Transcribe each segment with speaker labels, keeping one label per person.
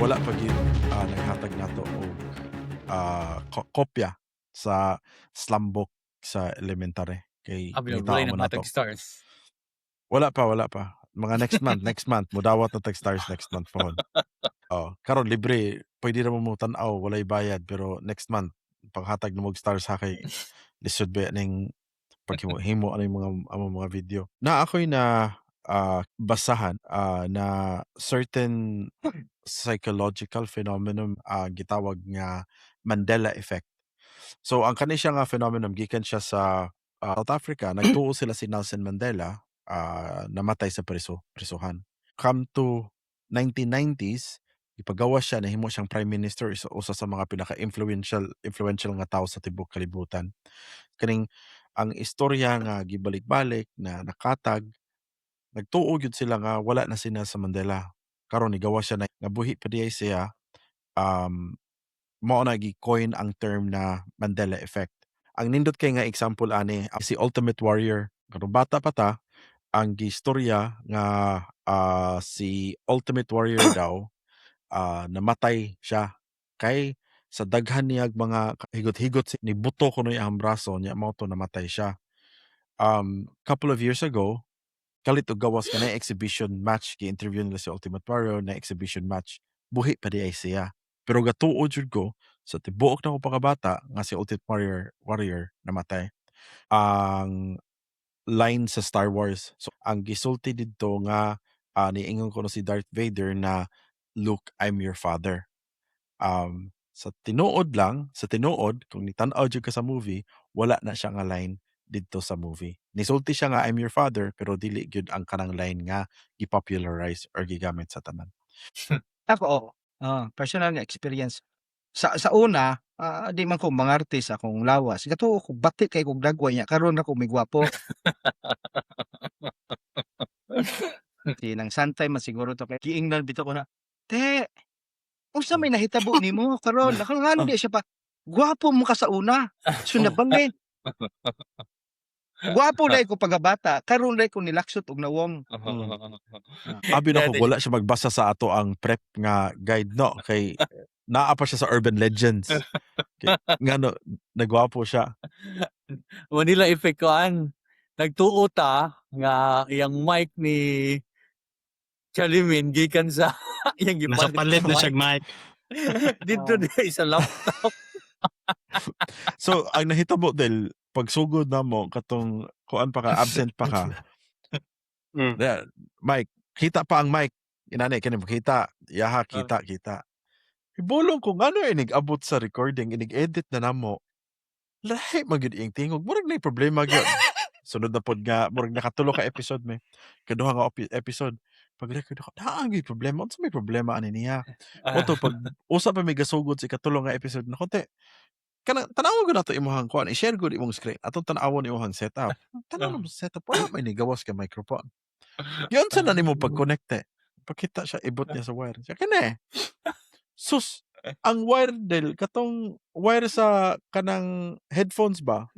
Speaker 1: Wala pa gyud naghatag nato og kopya sa slam book sa elementary kay
Speaker 2: Abi
Speaker 1: pangitaon
Speaker 2: wala
Speaker 1: mo nato.
Speaker 2: naghatag stars.
Speaker 1: Wala pa, wala pa. Mga next month mudawat na tag stars next month pohon. Oh, karon libre, pwede ra mo motan-aw, walay bayad, pero next month panghatag namo og stars ha, kay lisod ba ning paghimo-himo aning mga among mga video. Naa ako'y na basahan na certain psychological phenomenon gitawag nga Mandela Effect. So ang kani siya nga phenomenon gikan siya sa South Africa. Nagtuo sila si Nelson Mandela namatay sa prisuhan. Come to 1990s, ipagawas siya, nahimo siyang prime minister, isa usa sa mga pinaka-influential influential nga tawo sa tibuok kalibutan. Kaning ang istorya nga gibalik-balik na nakatag, nagtuo gyud sila nga wala na si Nelson Mandela. Karon nigawas siya na nabuhi pa diay siya, mao na gi-coin ang term na Mandela Effect. Ang nindot kay nga example ani si Ultimate Warrior. Karong bata pa ta, ang gistorya nga si Ultimate Warrior daw namatay siya kay sa daghan niyag mga higot-higot, nibuto kuno iyang braso nya, mao to namatay siya. Couple of years ago, kalit og gawas ka na exhibition match, gi-interview nila si Ultimate Warrior na exhibition match, buhi pa diay siya. Pero gatuo jud ko sa tibuok nako pagkabata nga si Ultimate Warrior namatay. Ang line sa Star Wars, so ang gisulti didto nga niingon kuno si Darth Vader na, "Luke, I'm your father." Sa tinuod lang, sa tinuod kung nitan-aw jud ka sa movie, wala na siya nga line didto sa movie. Nisulti siya nga, "I'm your father," pero dili gyud ang kanang line nga gi-popularize or gigamit sa tanan.
Speaker 3: Ako, oo. Oo, personal nga experience. Sa una, di man ko mangarte sa akong lawas, gatuo ko bati kay kog dagway nya karon ra ko migwapo. Di nang santay man siguro to kay giingnan bitaw ko na, "Te, unsa may nahitabo nimo karon?" Nako, ngano di siya pa, "Gwapo man ka sa una." So nabalhin. Gwapo diay ko pagkabata, karon diay ko nilaksot og nawong.
Speaker 1: Abi nako wala siya magbasa sa ato ang prep nga guide, no, kay naa pa siya sa urban legends. Kay ngano nagwapo siya.
Speaker 2: Manila Effect kuan. Nagtuo ta nga iyang mic ni Charlemagne gikan sa iyang
Speaker 4: Nasa
Speaker 2: gipalit
Speaker 4: palit na
Speaker 2: nga
Speaker 4: siya mic.
Speaker 2: Didto diay sa laptop.
Speaker 1: So ang nahitabo del pagsugod namo katong kuan pa ka, absent pa ka. Yeah, mic, kita pa ang mic. Inani kini kita, yaha kita kita. Ibulong ko ngano inig abot sa recording, inig edit na namo. Lahi man gyud iyang tingog, murag nay problema gyud. Sunod na pod nga murag nakatulo ka episode may. Kaduha nga episode. Pag-record ako, naa gyud problema. Unsa may problema ani niya? Mao pag usa pa may gasugod sa ikatulo nga episode nako, "Te, kanang tan-awon gud nato imong kuan, i-share gud imong screen atong tan-awon imong setup." Tan-aw namo sa setup, wala may nigawas ka microphone. Giunsa na nimo pag-connect, te? Pakita siya, ibot niya sa wire. Siya kini. Sus, ang wire del katong wire sa kanang headphones ba?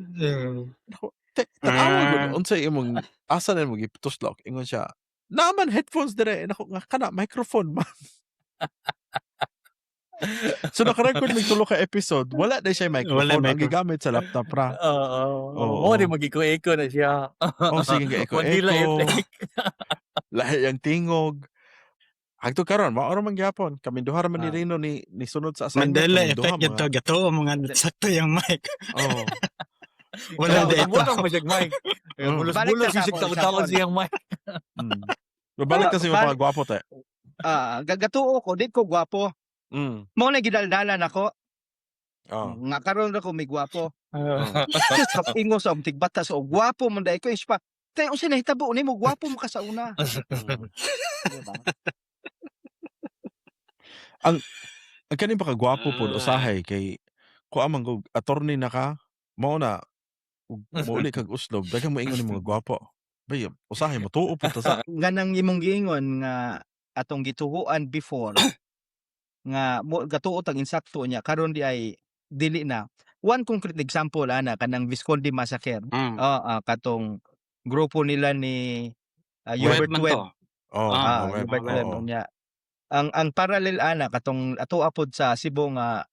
Speaker 1: Nako, te, tan-awa gud unsay imong asa na imong gituslok. Ingon siya, "Naa man headphones dire." Nako nga kana microphone man. So naka-record mig tulo ka episode, wala na siya
Speaker 4: Wala
Speaker 1: microphone, ang
Speaker 4: micro.
Speaker 1: gigamit sa laptop ra.
Speaker 2: Oo.
Speaker 1: Oo.
Speaker 2: Mao di mag-echo-echo na siya.
Speaker 1: Oh, sige ga
Speaker 2: Manila
Speaker 1: echo-echo.
Speaker 2: Effect.
Speaker 1: Lahi ang tingog. Hangtod karon mao ra man gihapon. Kaming duha ra man ni Rino ni sunod sa assignment.
Speaker 4: Mandela
Speaker 1: Kaming duha
Speaker 4: Effect yun
Speaker 1: mga
Speaker 4: to. Gatuo mga sakto yung mic.
Speaker 1: Oh.
Speaker 4: Wala
Speaker 2: Kaya
Speaker 4: di ito.
Speaker 2: butang mo siya mic.
Speaker 3: Balik
Speaker 2: Bulos-bulos
Speaker 3: ta sa
Speaker 2: yung
Speaker 3: akong
Speaker 2: taon-taon
Speaker 3: usapon.
Speaker 2: siyang mic.
Speaker 1: Babalik ta sa imong
Speaker 3: Balik
Speaker 1: mga gwapo, te.
Speaker 3: Gatuo ko, di ko gwapo. Mao na gidaldalan ako. Nga karon ra ko may gwapo. Sa ingon sa akong tigbata so gwapo man diay ko pa. Te, unsa nahitabo nimo, gwapo mo ka sa una? Diba?
Speaker 1: Ang kaning pagkagwapo pod usahay kay kuan man gud, attorney na ka, mao na ug mouli kag Oslob, daghan moingon nimo nga gwapo. Bay, usahay motuo pud ta sa
Speaker 3: Nganang imong giingon nga atong gituoan before nga mo gatuo tag insakto niya karon di ay dili na. One concrete example ana kanang Vizconde Massacre. Oo, katong grupo nila ni
Speaker 4: Web
Speaker 3: Hubert
Speaker 4: man
Speaker 3: Webb.
Speaker 4: to.
Speaker 1: Oh,
Speaker 3: Ah,
Speaker 1: mga web.
Speaker 3: Hubert Webb
Speaker 1: Oo.
Speaker 3: unya. Ang parallel ana katong ato apod sa Cebu nga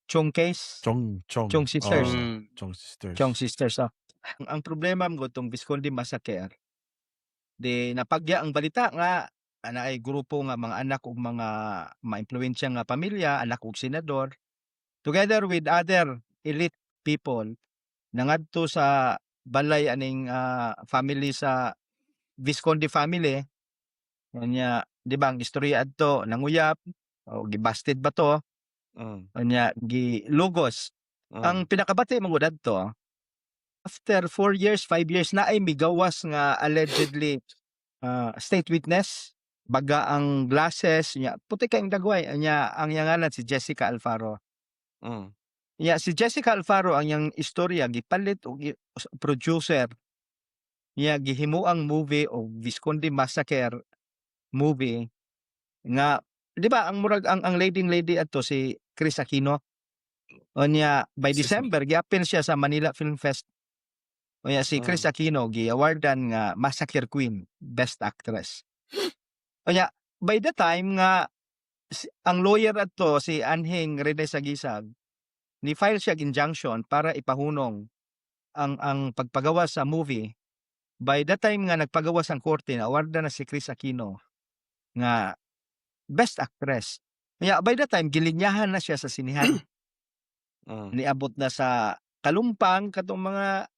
Speaker 3: Chiong case.
Speaker 1: Chiong Chiong.
Speaker 3: Chiong Sisters.
Speaker 1: Oo, Chiong Sisters.
Speaker 3: Chiong Sisters, oh. Ang problema mo tong Vizconde Massacre, di napagya ang balita nga ana ay grupo nga mga anak ug mga maimpluwensya nga pamilya, anak og senador, together with other elite people, nangadto sa balay aning family sa Vizconde family. Unya, di ba ang istorya adto nanguyab o gibasted ba to? Unya gilugos. Ang pinakabati man gud adto, after 4 years, 5 years na ay migawas nga allegedly state witness, baga ang glasses niya, puti kayong dagway niya, ang iyang ngalan si Jessica Alfaro. Ya si Jessica Alfaro, ang iyang istorya gipalit og producer niya, gihimuang movie og Vizconde Massacre movie nga di ba ang murag ang leading lady adto si Kris Aquino. Unya by
Speaker 2: Excuse me.
Speaker 3: December giapil siya sa Manila Film Fest. Unya si Kris Aquino gi-awardan nga Massacre Queen, Best Actress. Unya by the time nga ang lawyer adto si Anhing Rene Saguisag, ni file siya injunction para ipahunong ang pagpagawa sa movie. By the time nga nagpagawas ang korte, na-awardan na si Kris Aquino nga Best Actress. Kaya by the time gilinyahan na siya sa sinihan. Niabot na sa Kalumpang katong mga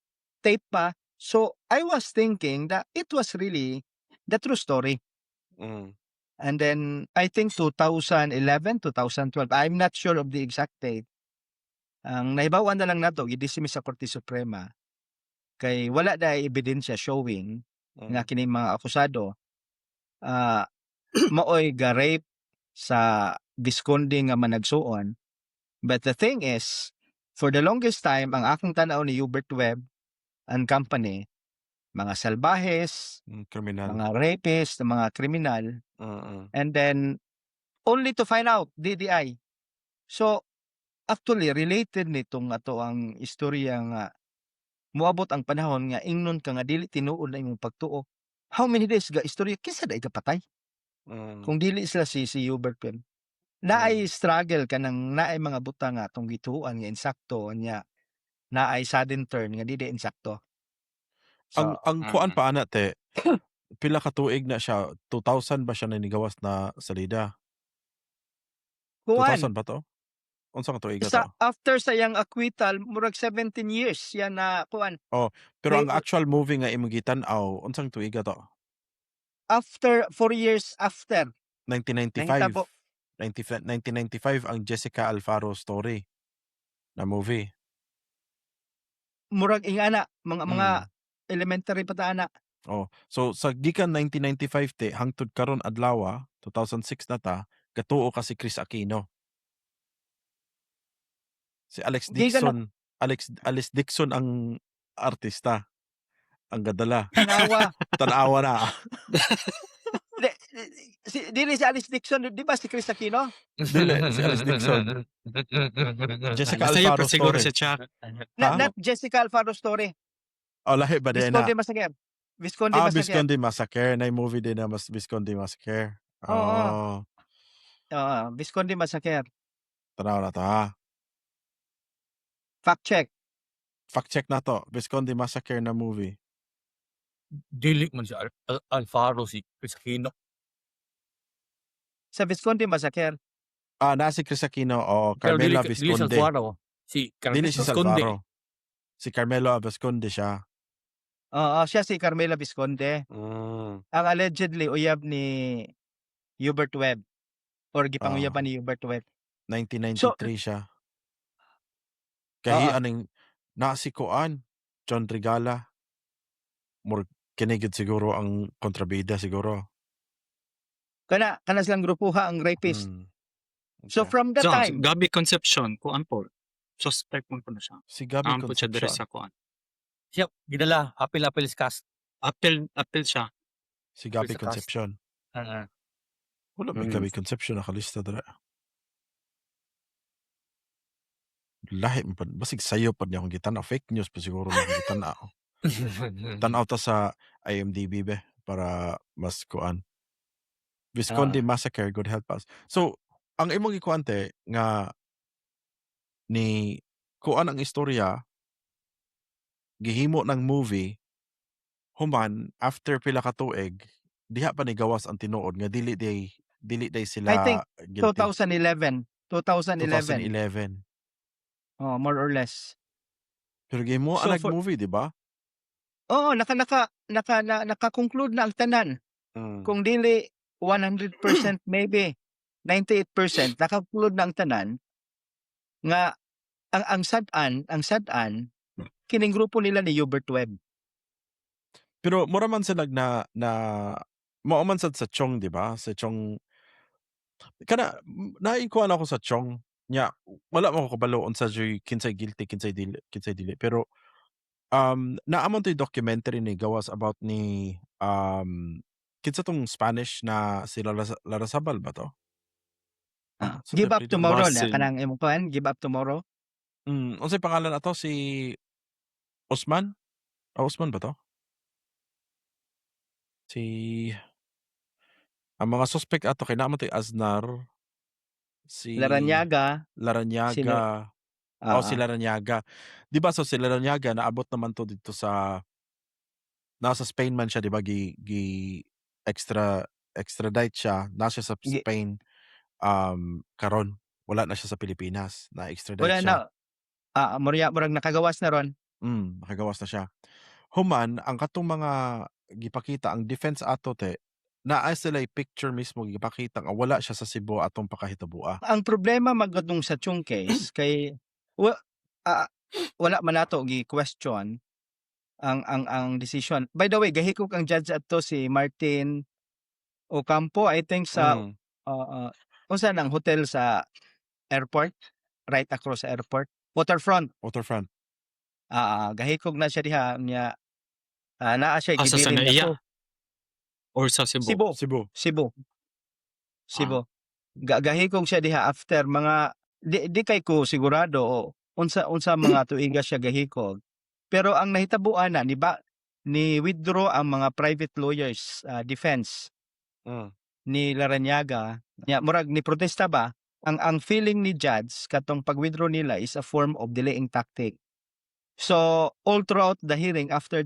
Speaker 3: tape pa. So I was thinking that it was really the true story. And then I think 2011, 2012, I'm not sure of the exact date. Ang nahibaw-an na lang nato, gi-dismiss sa Korte Suprema kay wala na ebidensya showing nga kini mga akusado maoy ga-rape sa Vizconde nga managsuon. But the thing is, for the longest time, ang akong tanaw ni Hubert Webb and company, mga salbahes,
Speaker 1: Kriminal.
Speaker 3: mga rapist, mga kriminal, and then only to find out DDI. So actually related nitong ato ang istorya nga moabot ang panahon nga ingnon ka nga dili tinuod na imong pagtuo. How many days ga istorya kinsa day kapatay? Kung dili sila si Hubert Webb. Naay struggle kanang naay mga butang nga atong gituoan nga insakto, nya naay sudden turn nga dili insakto. So
Speaker 1: Ang kuan pa ana te, pila ka tuig na siya, 2000 ba siya nanigawas na salida?
Speaker 3: Kuan
Speaker 1: 2000 ba to? Unsa ka tuiga
Speaker 3: sa
Speaker 1: to?
Speaker 3: After sa iyang acquittal, murag 17 years siya na kuan.
Speaker 1: Oh, pero ang
Speaker 3: May
Speaker 1: actual movie nga imong gitan-aw, unsang tuiga to?
Speaker 3: After 4 years after.
Speaker 1: 1995.
Speaker 3: Nahitabo.
Speaker 1: 1995 ang Jessica Alfaro story na movie.
Speaker 3: Murag ingana mga elementary pa ta ana.
Speaker 1: Oh, so sa gikan 1995 te hangtod karon adlaw, 2006 na ta, gatuo ka si Kris Aquino. Si Alex
Speaker 3: Gikan na
Speaker 1: Dixon, Alex Dixon ang artista, ang gadala.
Speaker 3: Tanawa.
Speaker 1: Tan-awa na.
Speaker 3: Di, si dili si Alice Dixon, di ba si Kris Aquino?
Speaker 1: Dili si Alice Dixon. Jessica
Speaker 4: Nasayo
Speaker 1: Alfaro
Speaker 4: pa siguro
Speaker 1: story.
Speaker 4: si Chuck.
Speaker 3: Na,
Speaker 1: Ha?
Speaker 3: not Jessica Alfaro story.
Speaker 1: Oh, lahi ba din na?
Speaker 3: Vizconde Massacre. Vizconde
Speaker 1: Ah,
Speaker 3: Massacre.
Speaker 1: Vizconde Massacre. Na movie din na mas Vizconde Massacre.
Speaker 3: Oo.
Speaker 1: Oh.
Speaker 3: Oo, Vizconde Massacre.
Speaker 1: Tanaw na to ha.
Speaker 3: Fact check.
Speaker 1: Fact check na to. Vizconde Massacre na movie.
Speaker 2: Dili man si Alfaro si Kris Aquino.
Speaker 3: Sa Vizconde Massacre.
Speaker 1: Ah, na si Kris Aquino o
Speaker 2: Pero dili,
Speaker 1: Carmela
Speaker 2: dili si
Speaker 1: Vizconde.
Speaker 2: Alfaro. Si Carmela
Speaker 1: Dili si
Speaker 2: Vizconde.
Speaker 1: Alfaro. Si Carmelo Vizconde siya.
Speaker 3: Oo, siya si Carmela Vizconde. Ang allegedly uyab ni Hubert Webb or gipanguyaban ni Hubert Webb.
Speaker 1: 1993 siya. Kahi aning na si Kuan, John Regala. Murag kini gid siguro ang kontrabida siguro.
Speaker 3: Kana silang grupuha ang rapist. So from that
Speaker 4: So,
Speaker 3: time,
Speaker 4: Gabby Concepcion, kuan po. Suspect man po na siya.
Speaker 1: Si Gabby
Speaker 4: Ang po siya diri
Speaker 1: Concepcion.
Speaker 4: sa kuan.
Speaker 2: Siya, gidala. Apil-apil cast.
Speaker 4: Apil siya.
Speaker 1: Si Gabby
Speaker 2: Sa cast.
Speaker 1: Concepcion. Wala may Gabby Concepcion nakalista dira. Lahi man pud, basig sayo pud niya akong gitan-aw, fake news pa siguro na akong gitan-aw. Tan-aw ta sa IMDb be para mas kuan. Vizconde massacre, God help us. So, ang imong gikuan te nga ni kuan ang istorya, gihimo ng movie, human after pila ka tuig diha pa ni gawas ang tinuod nga dili diay sila
Speaker 3: I think
Speaker 1: guilty.
Speaker 3: 2011, 2011.
Speaker 1: 2011.
Speaker 3: Oh, more or less.
Speaker 1: Pero gihimo
Speaker 3: So
Speaker 1: ang
Speaker 3: for
Speaker 1: movie, di ba?
Speaker 3: Oo, naka naka naka na, naka-conclude na ang tanan. Kung dili 100%, maybe 98% naka-conclude na ang tanan nga ang sad-an kining grupo nila ni Hubert Webb.
Speaker 1: Pero mura man sila na na mao man sad sa Chiong, di ba? Sa Chiong kana naikuan ako sa Chiong nya, wala man ko kabalo unsa juy kinsay guilty, kinsay dili, pero naa man to'y documentary ni gawas about ni kinsa tong Spanish na si Larrazabal ba to?
Speaker 3: Ah,
Speaker 1: Sa
Speaker 3: Give Up
Speaker 1: apelyido?
Speaker 3: Tomorrow na
Speaker 4: Basin.
Speaker 3: kanang imong kuan, Give Up Tomorrow.
Speaker 1: Unsay pangalan ato, si Osman? Ah, Osman ba to? Si ang mga suspect ato kay naa man to'y Aznar, si
Speaker 3: Larrañaga,
Speaker 1: Larrañaga. Oh, si Larrañaga. 'Di ba, so si Larrañaga naabot naman to didto sa nasa Spain man siya, 'di ba, gi gi extra extradite siya, naa siya sa Spain karon. Wala na siya sa Pilipinas, na-extradite
Speaker 3: Wala
Speaker 1: siya.
Speaker 3: na. Ah, murag nakagawas na ron.
Speaker 1: Nakagawas na siya. Human ang katong mga gipakita ang defense ato te, naa sila'y picture mismo gipakita nga wala siya sa Cebu atong pakahitaboa.
Speaker 3: Ang problema magudong sa Chiong case kay wala man nato gi-question ang decision. By the way, gahikog ang judge adto, si Martin Ocampo, I think, sa unsa nang hotel sa airport, right across sa airport, Waterfront.
Speaker 1: Waterfront.
Speaker 3: Ah, gahikog na siya diha nya, naa siya
Speaker 4: Asa sa
Speaker 3: gibilin
Speaker 4: Naiya?
Speaker 3: ato.
Speaker 4: Or sa Cebu?
Speaker 3: Cebu.
Speaker 1: Cebu.
Speaker 3: Cebu. Cebu. Gahikog siya diha after mga di kay ko sigurado o unsa mga tuiga siya gahikog. Pero ang nahitabuan na ni ba ni withdraw ang mga private lawyers, defense ni Larrañaga. Nya murag ni protesta ba ang feeling ni judge, katong pag-withdraw nila is a form of delaying tactic. So all throughout the hearing after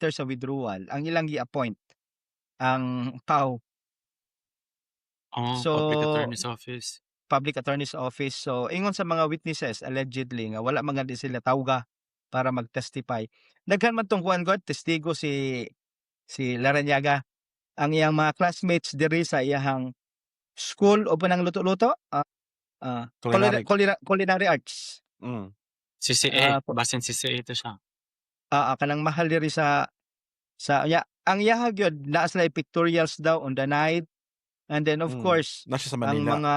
Speaker 3: sa withdrawal, ang ilang gi-appoint ang PAO.
Speaker 4: Oh,
Speaker 3: So
Speaker 4: Public Attorney's Office.
Speaker 3: Public Attorney's Office. So ingon sa mga witnesses, allegedly nga wala man gani sila tawga para mag-testify. Daghan man tong kuan god testigo si Larrañaga. Ang iyang mga classmates diri sa iyahang school o panang luto-luto,
Speaker 1: Culinary.
Speaker 3: Culinary arts.
Speaker 4: CCA,
Speaker 3: Ah,
Speaker 4: basin CCA to siya.
Speaker 3: Ah, kanang mahal diri sa ya, ang iyaha gyud naa sila pictorials daw on the night and then of course
Speaker 1: Na siya sa
Speaker 3: ang
Speaker 1: Manila.
Speaker 3: Mga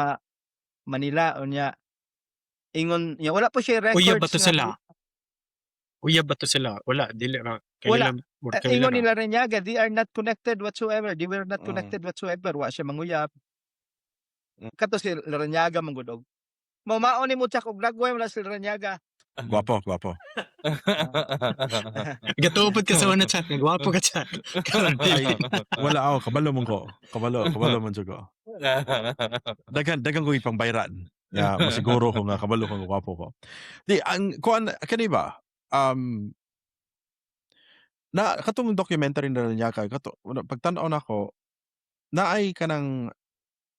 Speaker 3: Manila unya ingon nya wala po siya
Speaker 4: Uyab ba
Speaker 3: records
Speaker 4: to
Speaker 3: nga
Speaker 4: sila? Uyab ba to sila? Wala, dili ra.
Speaker 3: Wala.
Speaker 4: Kaila, murag
Speaker 3: Eh,
Speaker 4: kaila
Speaker 3: ingon
Speaker 4: ra.
Speaker 3: ni Larrañaga, they are not connected whatsoever. They were not connected whatsoever. Wa siya manguyab. Kato si Larrañaga man gud og mao ni mo tsak og lagway man na si Larrañaga.
Speaker 1: Gwapo, gwapo.
Speaker 4: Gatuo pod ka sa una, chat. Gwapo ka, chat. Karon
Speaker 1: Ay,
Speaker 4: dili.
Speaker 1: wala ako, kabalo man ko. Kabalo man jud ko. Daghan ko ipangbayran. Ya, masiguro ko nga kabalo ko nga gwapo ko. Di ang kuan kani ba? Na katong documentary na niya kay kato pagtan-aw nako, naay kanang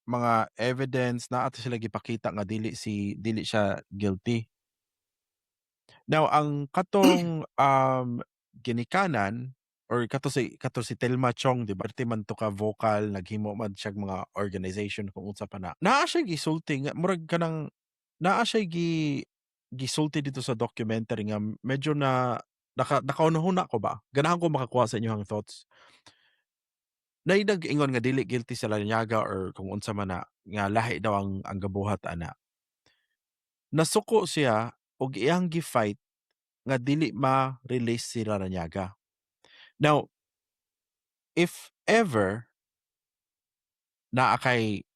Speaker 1: mga evidence naa to sila gipakita nga dili siya guilty. Now ang katong ginikanan or kato si Telma Chiong, di ba, perti man to ka vocal, naghimo man siyag mga organization kung unsa pa na. Naa siya gisulti nga murag kanang naa siya gisulti didto sa documentary nga medyo na nakahuna-huna ko ba. Ganahan ko makakuha sa inyohang thoughts. Naay nag-ingon nga dili guilty si Larrañaga or kung unsa man na nga lahi daw ang gabuhat ana. Nasuko siya ug iyang gi-fight nga dili ma-release si Larrañaga. Now, if ever naa kay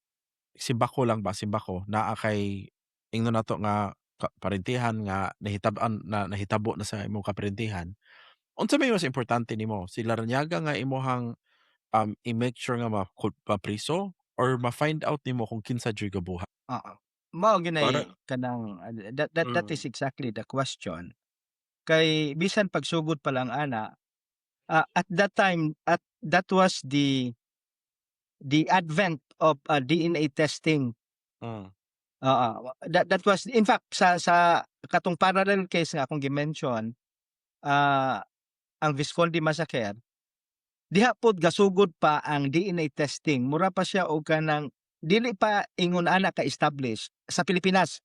Speaker 1: simbako lang ba, simbako naa kay ingnon nato nga parintihan nga nahitab-an na nahitabo na sa imong kaparintihan, unsa may mas importante nimo, si Larrañaga nga imuhang i-make sure nga mapriso or ma-find out nimo kung kinsa jud gabuhat?
Speaker 3: Oo. Mao gyud
Speaker 4: Para
Speaker 3: nay kanang that is exactly the question. Kay bisan pagsugod pa lang ana, at that time, at that was the advent of DNA testing. Oo, that was in fact sa katong parallel case nga akong gi-mention, ang Vizconde Massacre, diha pod gasugod pa ang DNA testing. Mura pa siya og kanang dili pa ingon ana ka-establish sa Pilipinas.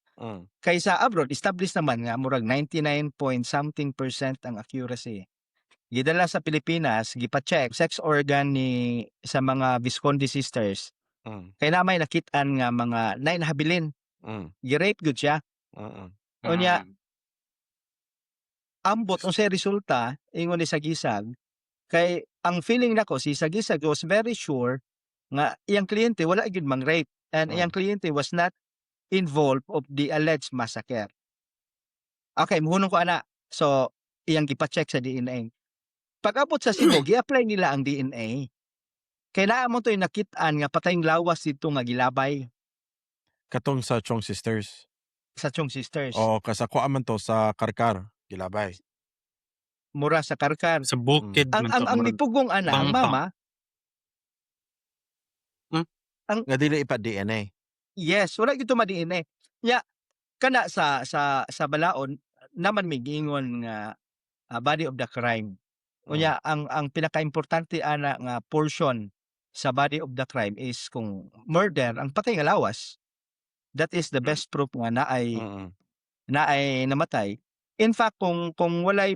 Speaker 3: Kay sa abroad, established naman nga murag 99 point something percent ang accuracy. Gidala sa Pilipinas, gipa-check sex organ ni sa mga Vizconde sisters. Kay naa may nakit-an nga mga naay nahabilin. Gi-rape gyud siya. Unya ambot unsay resulta, ingon ni Sagisag, kay ang feeling nako, si Sagisag was very sure nga iyang kliyente wala gyud mang-rape and iyang kliyente was not involved of the alleged massacre. Okay, muhunong ko ana. So, iyang gipa-check sa DNA. Pag-abot sa Cebu, gi-apply nila ang DNA. Kay naa man to'y nakit-an nga patayng lawas didto nga gilabay.
Speaker 1: Katong sa Chiong Sisters.
Speaker 3: Sa Chiong Sisters.
Speaker 1: Oo, kasa kuha man to sa Carcar, gilabay.
Speaker 3: Mura sa Carcar.
Speaker 4: Sa bukid
Speaker 3: Ang
Speaker 4: man
Speaker 3: ang
Speaker 4: to,
Speaker 3: ang
Speaker 4: murag
Speaker 3: nipugong ana ang
Speaker 4: bangka.
Speaker 3: Mama.
Speaker 1: Nga dili ipa DNA.
Speaker 3: Yes, wala gyud to ma-DNA. Nya kana sa balaod naman may giingon nga body of the crime. Unya ang pinakaimportante ana nga portion sa body of the crime is kung murder, ang patay nga lawas. That is the best proof nga naay naay namatay. In fact, kung walay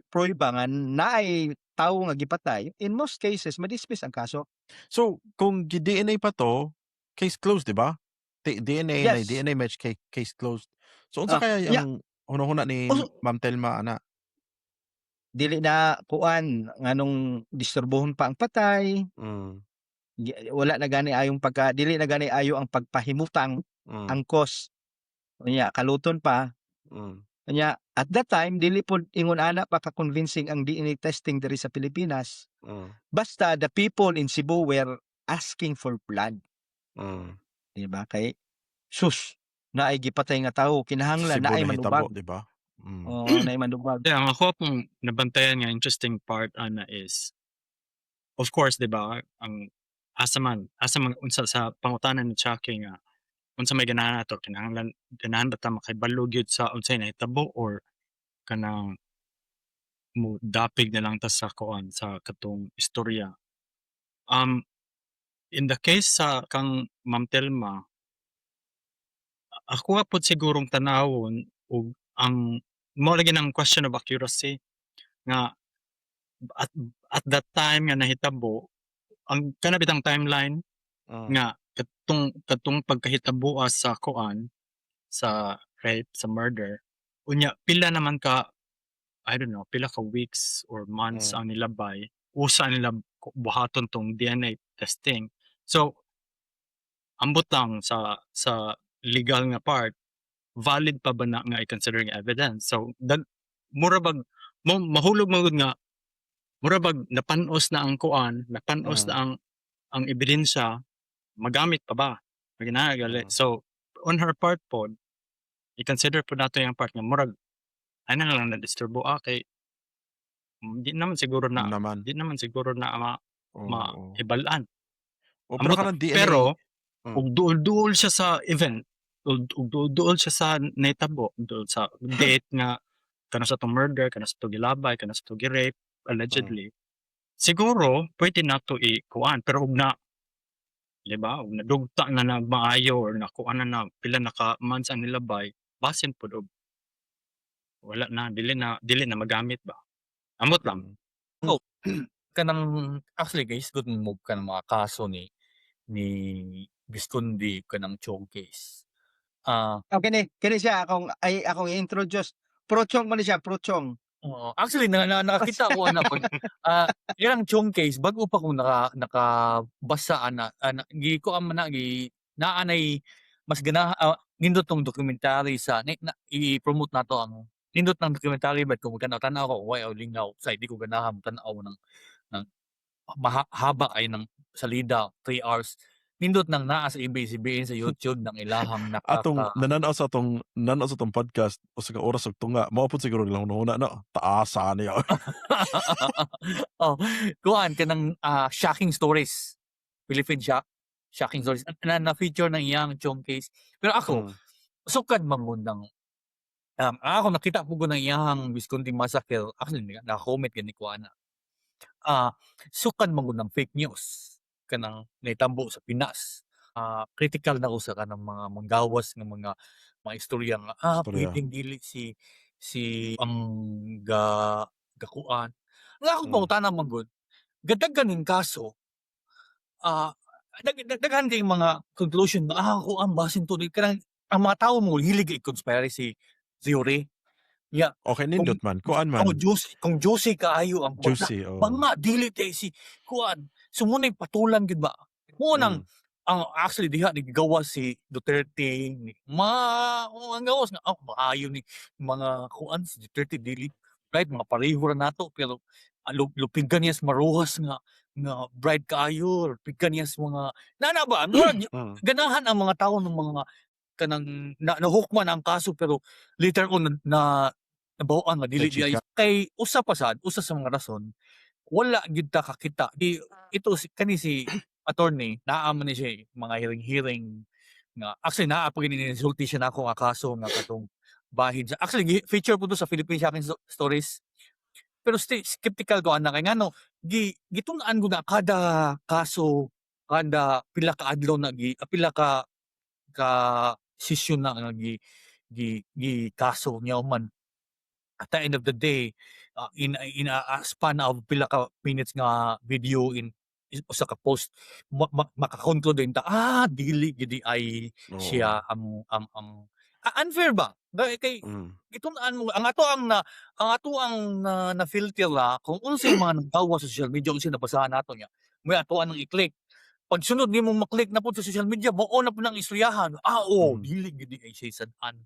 Speaker 3: pruweba nga naay tawo nga gipatay, in most cases ma-dismiss ang kaso.
Speaker 1: So, kung gi-DNA pa to, case closed, di ba? DNA na
Speaker 3: Yes.
Speaker 1: DNA match, case closed. So unsa kaya ang hunahuna ni Ma'am Telma ana?
Speaker 3: Dili na kuan, nganong disturbohon pa ang patay. Wala na gani ayong pagka dili na gani ayo ang pagpahimutang ang cause. Unya kaluton pa. Unya at that time dili pod ingon ana pa ka-convincing ang DNA testing diri sa Pilipinas. Basta the people in Cebu were asking for blood. Di ba? Kay sus, naay gipatay nga tawo, kinahanglan
Speaker 1: Cebu
Speaker 3: naay
Speaker 1: nahitabo,
Speaker 3: manubag.
Speaker 1: di ba?
Speaker 3: Oo, naay manubag.
Speaker 4: Yeah, ang ako pong nabantayan nga interesting part ana is, of course, di ba, ang asa man unsa sa pangutana ni Chucky nga unsa may ganahan nato, kinahanglan ganahan ba ta makahibalo gyud sa unsay nahitabo or kanang mo dapig na lang ta sa kuan, sa katong istorya? In the case sa kang Ma'am Telma, ako pod sigurong tanawon og ang mao lagi nang question of accuracy nga at that time nga nahitabo ang kana bitang timeline nga katong pagkahitaboa sa kuan, sa rape, sa murder, unya pila naman ka, I don't know, pila ka weeks or months ang nilabay usa nila buhaton tong DNA testing. So ambot lang sa legal nga part, valid pa ba na nga i-consider nga evidence? So dag mura bag mo mahulog man gud nga mura bag napanos na ang kuan, napanos na ang ebidensya, magamit pa ba? Ginana gali. So on her part pod, i-consider pod nato yung part nga murag ay na lang na-disturbo, kay di naman siguro na
Speaker 1: Naman.
Speaker 4: di naman siguro na mahibal-an.
Speaker 1: O pero
Speaker 4: Ambot
Speaker 1: kanang DNA
Speaker 4: pero ug duol-duol siya sa event, ug duol-duol siya sa nahitabo, duol sa date nga kanus atong murder, kanus ato gilabay, kanus ato gi-rape allegedly. Siguro pwede nato i-kuan, pero ug na, di ba, ug nadugta na na maayo or nakuan na na pila na ka months ang nilabay, basin pod og wala na, dili na magamit ba. Ambot lang.
Speaker 2: Oh, kanang actually guys, good move kanang mga kaso ni Vizconde, kanang Chiong case.
Speaker 3: Oh, kini kini siya akong ay akong i-introduce. Pro Chiong man ni siya, pro Chiong.
Speaker 2: Oo, actually na, na nakakita ko ana pag yang Chiong case, bag-o pa ko nakabasa ana ana gi kuan man na gi naa nay mas gana, nindot tong documentary sa ni, na, i-promote nato ang nindot ng documentary, but kung magtanaw-tanaw ko way lingaw sa di ko ganahan tan-aw ng mahaba ay ng salida 3 hours. Nindot nang naa sa ABS-CBN, sa YouTube ng ilahang
Speaker 1: Atong
Speaker 2: nakaka
Speaker 1: nananaw sa atong podcast usa ka oras ug tunga, mao pud siguro nilang hunahuna, no, taasa niya.
Speaker 2: Oh, kuan kanang shocking stories. Philippine shocking stories na na-feature ng iyang Chiong case. Pero ako, sukad man gud ng ako nakita po ko ng iyang Vizconde Massacre, actually naka-comment gani ko ana. Sukad man gud ng fake news kanang nahitambo sa Pinas. Critical na ko sa kanang mga manggawas nga mga istorya nga
Speaker 1: Istorya.
Speaker 2: pwedeng dili si si ang ga gakuan. Nga akong pangutana man gud, gadaghan ning kaso, daghan kay mga conclusion nga kuan basin to kanang ang mga tawo mo hilig kay conspiracy theory. Ya,
Speaker 1: Okay,
Speaker 2: kung
Speaker 1: nindot man, kuan man.
Speaker 2: Oh, juicy, kung juicy kaayo ang kuan,
Speaker 1: Juicy, oh.
Speaker 2: banga dili tay si kuan. So mo na'y patulan gid ba. Mo nang ang actually diha ni gawas si Duterte ni ma oh, ang gawas nga, oh, maayo ni mga kuan si Duterte, dili right mga pareho ra nato, pero lupigan niya sa maruhas nga nga bright kaayo, lupigan niya sa mga nana ba, murag ganahan ang mga tao ng mga kanang na nahukman ang kaso, pero later on na nabaw-an nga dili
Speaker 1: Nachika.
Speaker 2: diay kay usa pa sad, usa sa mga rason, wala gyud ta kakita di ito si kani si attorney, naa man ni siya mga hearing-hearing nga actually naa pa gini nisulti siya nako nga kaso nga katong bahin sa, actually feature po to sa Philippine Shocking Stories, pero still skeptical ko ana kay ngano gi gitun-an ko na kada kaso, kada pila ka adlaw na gi pila ka ka session na nga gi gi gi kaso niya man, at the end of the day, in a span of pila ka minutes nga video in usa ka post, maka-conclude din ta, dili gid ay siya ang unfair ba. Kay kay gitun-an mo ang ato ang na, na filter la kung unsay mga nagawa sa social media, unsay nabasahan nato niya may ato ang i-click. Pag sunod nimo ma-click na pud sa social media, mao na pud ang istoryahan, oh, dili gid ay siya sad-an.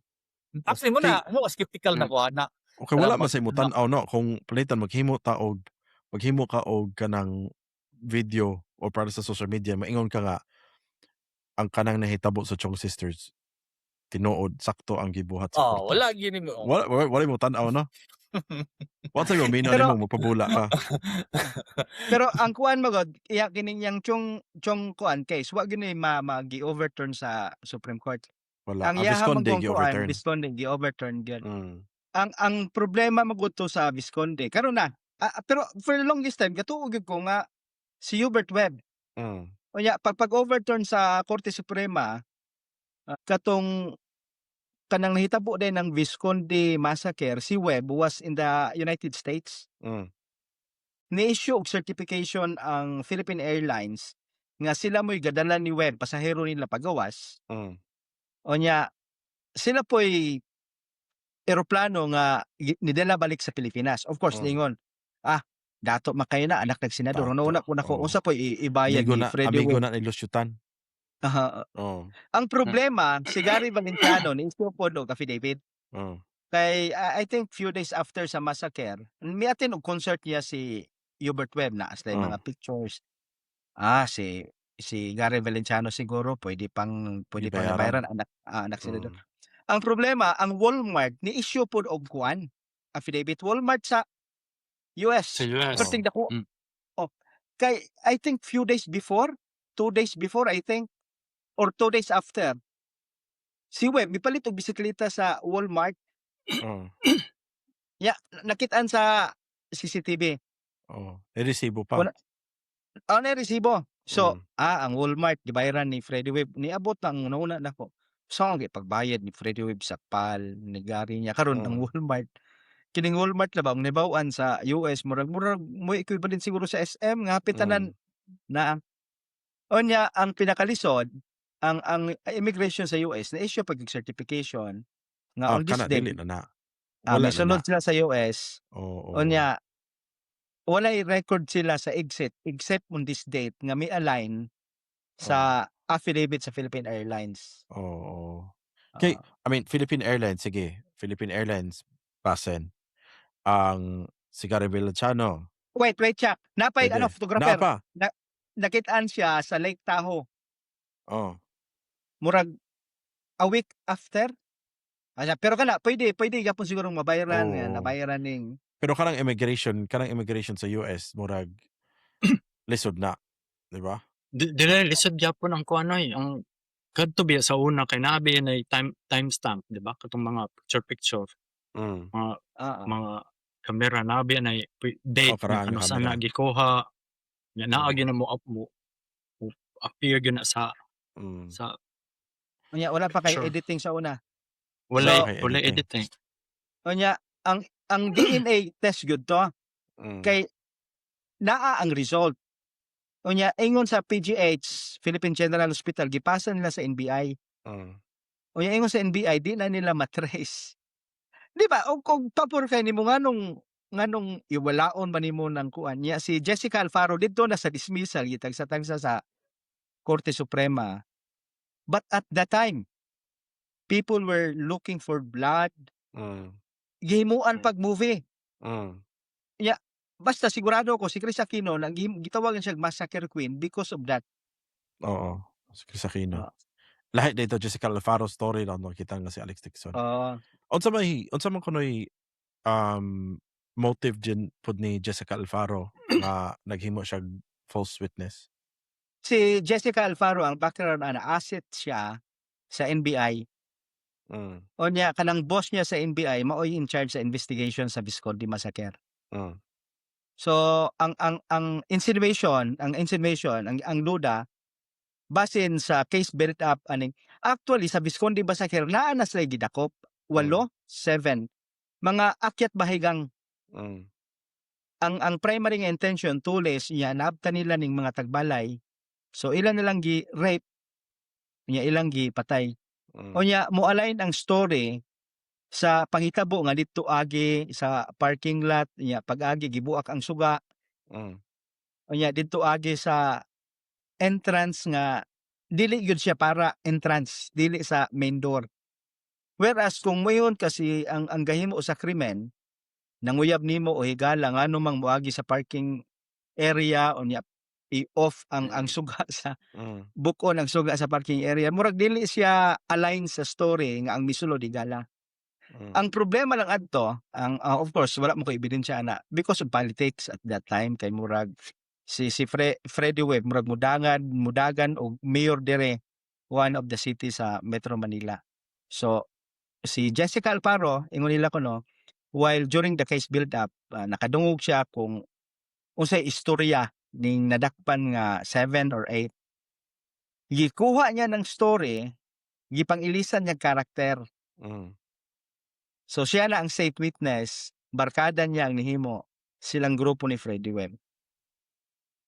Speaker 2: Actually mo na mo skeptical na ko ana.
Speaker 1: Okay, wala
Speaker 2: Kanang
Speaker 1: man sa imo tan-aw, no, kung palitan maghimo ka og kanang video o para sa social media, maingon ka nga ang kanang nahitabo sa Chiong Sisters tinuod sakto ang gibuhat sa
Speaker 2: Oh,
Speaker 1: korte.
Speaker 2: Wala gyud nimo.
Speaker 1: Wala mo tan-aw, no? Wa sa imo minaw
Speaker 3: Pero
Speaker 1: nimo magpabula ka.
Speaker 3: Pero ang kuan magod, iya kining yang Chiong kuan case, wa gyud ni ma gi-overturn sa Supreme Court.
Speaker 1: Wala.
Speaker 3: Ang
Speaker 1: Ang
Speaker 3: iyaha
Speaker 1: Vizconde
Speaker 3: man kuan,
Speaker 1: gi-overturn.
Speaker 3: Vizconde gi-overturn gyud. Ang problema magud to sa Vizconde karon na, pero for the longest time gatuo gyud ko nga si Hubert Webb. Unya pag overturn sa Korte Suprema, katong kanang nahitabo din ng Vizconde massacre, si Webb was in the United States. Ni-issue og certification ang Philippine Airlines nga sila mo'y gadala ni Webb, pasahero nila pagawas. Unya sila po'y eroplano nga nidala balik sa Pilipinas. Of course, ningon, dato man kayo na anak ng senador.
Speaker 1: Dato,
Speaker 3: Una ko nako
Speaker 1: oo.
Speaker 3: unsa po'y ibayad
Speaker 1: Amigo
Speaker 3: ni
Speaker 1: na,
Speaker 3: Freddie
Speaker 1: amigo
Speaker 3: Webb.
Speaker 1: na ni Lucio Tan.
Speaker 3: Aha. Ang problema, si Gary Valenciano ni-issue pod og affidavit. Kay I think few days after sa massacre, mi-attend og concert niya si Hubert Webb, naa sila mga pictures. Si si Gary Valenciano siguro pwede pang
Speaker 1: Gibayaran.
Speaker 3: nabayaran, anak senador. Ang problema, ang Walmart ni-issue pod og kuan, affidavit, Walmart sa US.
Speaker 4: Sa US.
Speaker 3: Perting dako. Oh, kay I think few days before, 2 days before I think, or 2 days after, si Webb mipalit og bisikleta sa Walmart. Ya, nakitaan sa CCTV.
Speaker 1: Oh, may resibo pa.
Speaker 3: Wala, oh, na resibo. So, ang Walmart gibayaran ni Freddie Webb, niabot ang una nako. So, ang pagbayad ni Freddie Webb sa PAL ni Gary niya karon ang Walmart. Kining Walmart na ba ang nahibaw-an sa US, murag mo equivalent siguro sa SM nga hapit tanan na. Unya ang pinakalisod, ang immigration sa US na issue pag certification nga on this
Speaker 1: Kana
Speaker 3: day
Speaker 1: dili na na. Wala na
Speaker 3: misulod
Speaker 1: na.
Speaker 3: sila sa US. Unya walay record sila sa exit except on this date nga mi-align sa affidavit sa Philippine Airlines.
Speaker 1: Oo. Kay I mean, Philippine Airlines, sige, Philippine Airlines basin. Ang si Gary Valenciano
Speaker 3: Wait, wait, Chuck. Napay
Speaker 1: pwede.
Speaker 3: ano, photographer.
Speaker 1: Naa pa?
Speaker 3: Na, nakitaan siya sa Lake Tahoe. Murag a week after. Anya, pero kana pwede pwede gyapon siguro mabayaran nga nabayaran ning
Speaker 1: Pero kanang immigration sa US murag lisod na, di ba?
Speaker 4: Dili lisod gyapon ang kuan oy, ang kadto biya sa una kay naa biya nay timestamp, di ba, katong mga picture picture. Mga mga kamera naa biya nay date
Speaker 1: Oh, karaan
Speaker 4: nga
Speaker 1: nga
Speaker 4: kanus-a na
Speaker 1: kamera.
Speaker 4: gikuha. Nya naa gyud na mo up mo mo appear gyud na sa sa
Speaker 3: Unya wala pa kay
Speaker 4: picture.
Speaker 3: Editing sa una.
Speaker 4: Walay
Speaker 3: So
Speaker 1: kay
Speaker 4: walay
Speaker 1: editing.
Speaker 4: editing.
Speaker 3: Unya ang DNA test gyud to kay naa ang result. Unya ingon sa PGH, Philippine General Hospital, gipasa nila sa NBI. Unya ingon sa NBI, di na nila matrace. Di ba? Og kung pabor kay nimo, nganong iwalaon man nimo ng kuan niya? Si Jessica Alfaro didto na sa dismissal, gitagsa-tagsa sa Korte Suprema. But at that time, people were looking for blood. Gihimuan pag movie. Ya, basta sigurado ko si Kris Aquino nang gitawagan siya Massacre Queen because of that.
Speaker 1: Oo, si Kris Aquino. Lahi dito Jessica Alfaro story lang no kita nga si Alex Dixon. Unsa man kunoy motive din pud ni Jessica Alfaro nga naghimo siya false witness?
Speaker 3: Si Jessica Alfaro, ang background ana, asset siya sa NBI. Unya kanang boss niya sa NBI maoy in charge sa investigation sa Vizconde Massacre. So ang insinuation, ang duda basin sa case built up aning actually sa Vizconde Massacre, naa na sila gidakop, walo, seven mga akyat bahigang. Ang primary nga intention tulis niya, naabtan nila ning mga tagbalay, so ilan nilang gi rape niya, ilang gipatay. Unya mo-align ang story sa panghitabo nga didto agi sa parking lot niya, pag-agi gibuak ang suga. Unya didto agi sa entrance nga dili gyud siya para entrance, dili sa main door. Whereas kung moingon kasi ang gahimo sa krimen, nanguyab nimo o higala, ngano mang moagi sa parking area, unya i-off ang suga sa buk-on ang suga sa parking area? Murag dili siya align sa story nga ang misulod higala. Ang problema lang adto, ang of course wala mo ko ebidensya ana, because of politics at that time, kay murag si Freddie Webb murag mudangan mudagan og mayor dire, one of the city sa Metro Manila. So si Jessica Alfaro, ingon nila kuno, while during the case build up, nakadungog siya kung unsay istorya ning nadakpan nga 7 or 8. Gikuha niya ng story, gipang-ilisan niya karakter. So siya na ang state witness, barkada niya ang nihimo silang grupo ni Freddie Webb.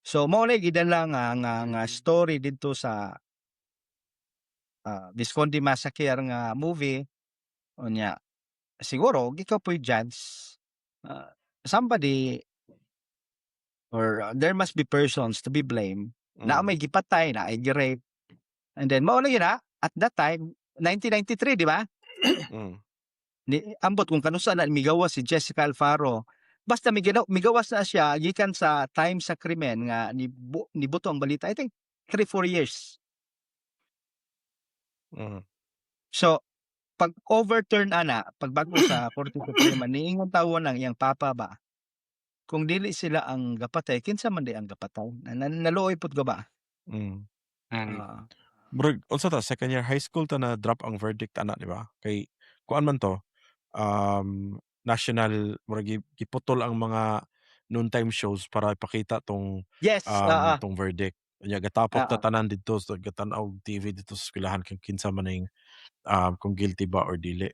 Speaker 3: So mao na gidala nga story didto sa Vizconde Massacre nga movie. Unya siguro ikaw po'y judge, somebody or there must be persons to be blamed na may gipatay, naay gi-rape. And then mao na gyud na at that time, 1993, di ba? Ni ambot kung kanusa na migawas si Jessica Alfaro. Basta migawas na siya gikan sa time sa krimen nga nibuto ang balita. I think 3, 4 years. So pag overturn ana, pagbag-o sa Korte Suprema, niingon tawon ang iyang papa ba, kung dili sila ang gapatay, kinsa man di ang gapatay? Na naluoy pud ko ba?
Speaker 1: Murag unsa ta, second year high school ta na drop ang verdict ana, di ba? Kay kuan man to, national, murag giputol ang mga noontime shows para ipakita tong tong verdict. Unya gatapok ta tanan didto sa gatan-aw og TV didto sa eskwelahan kung kinsa man ning kung guilty ba or dili.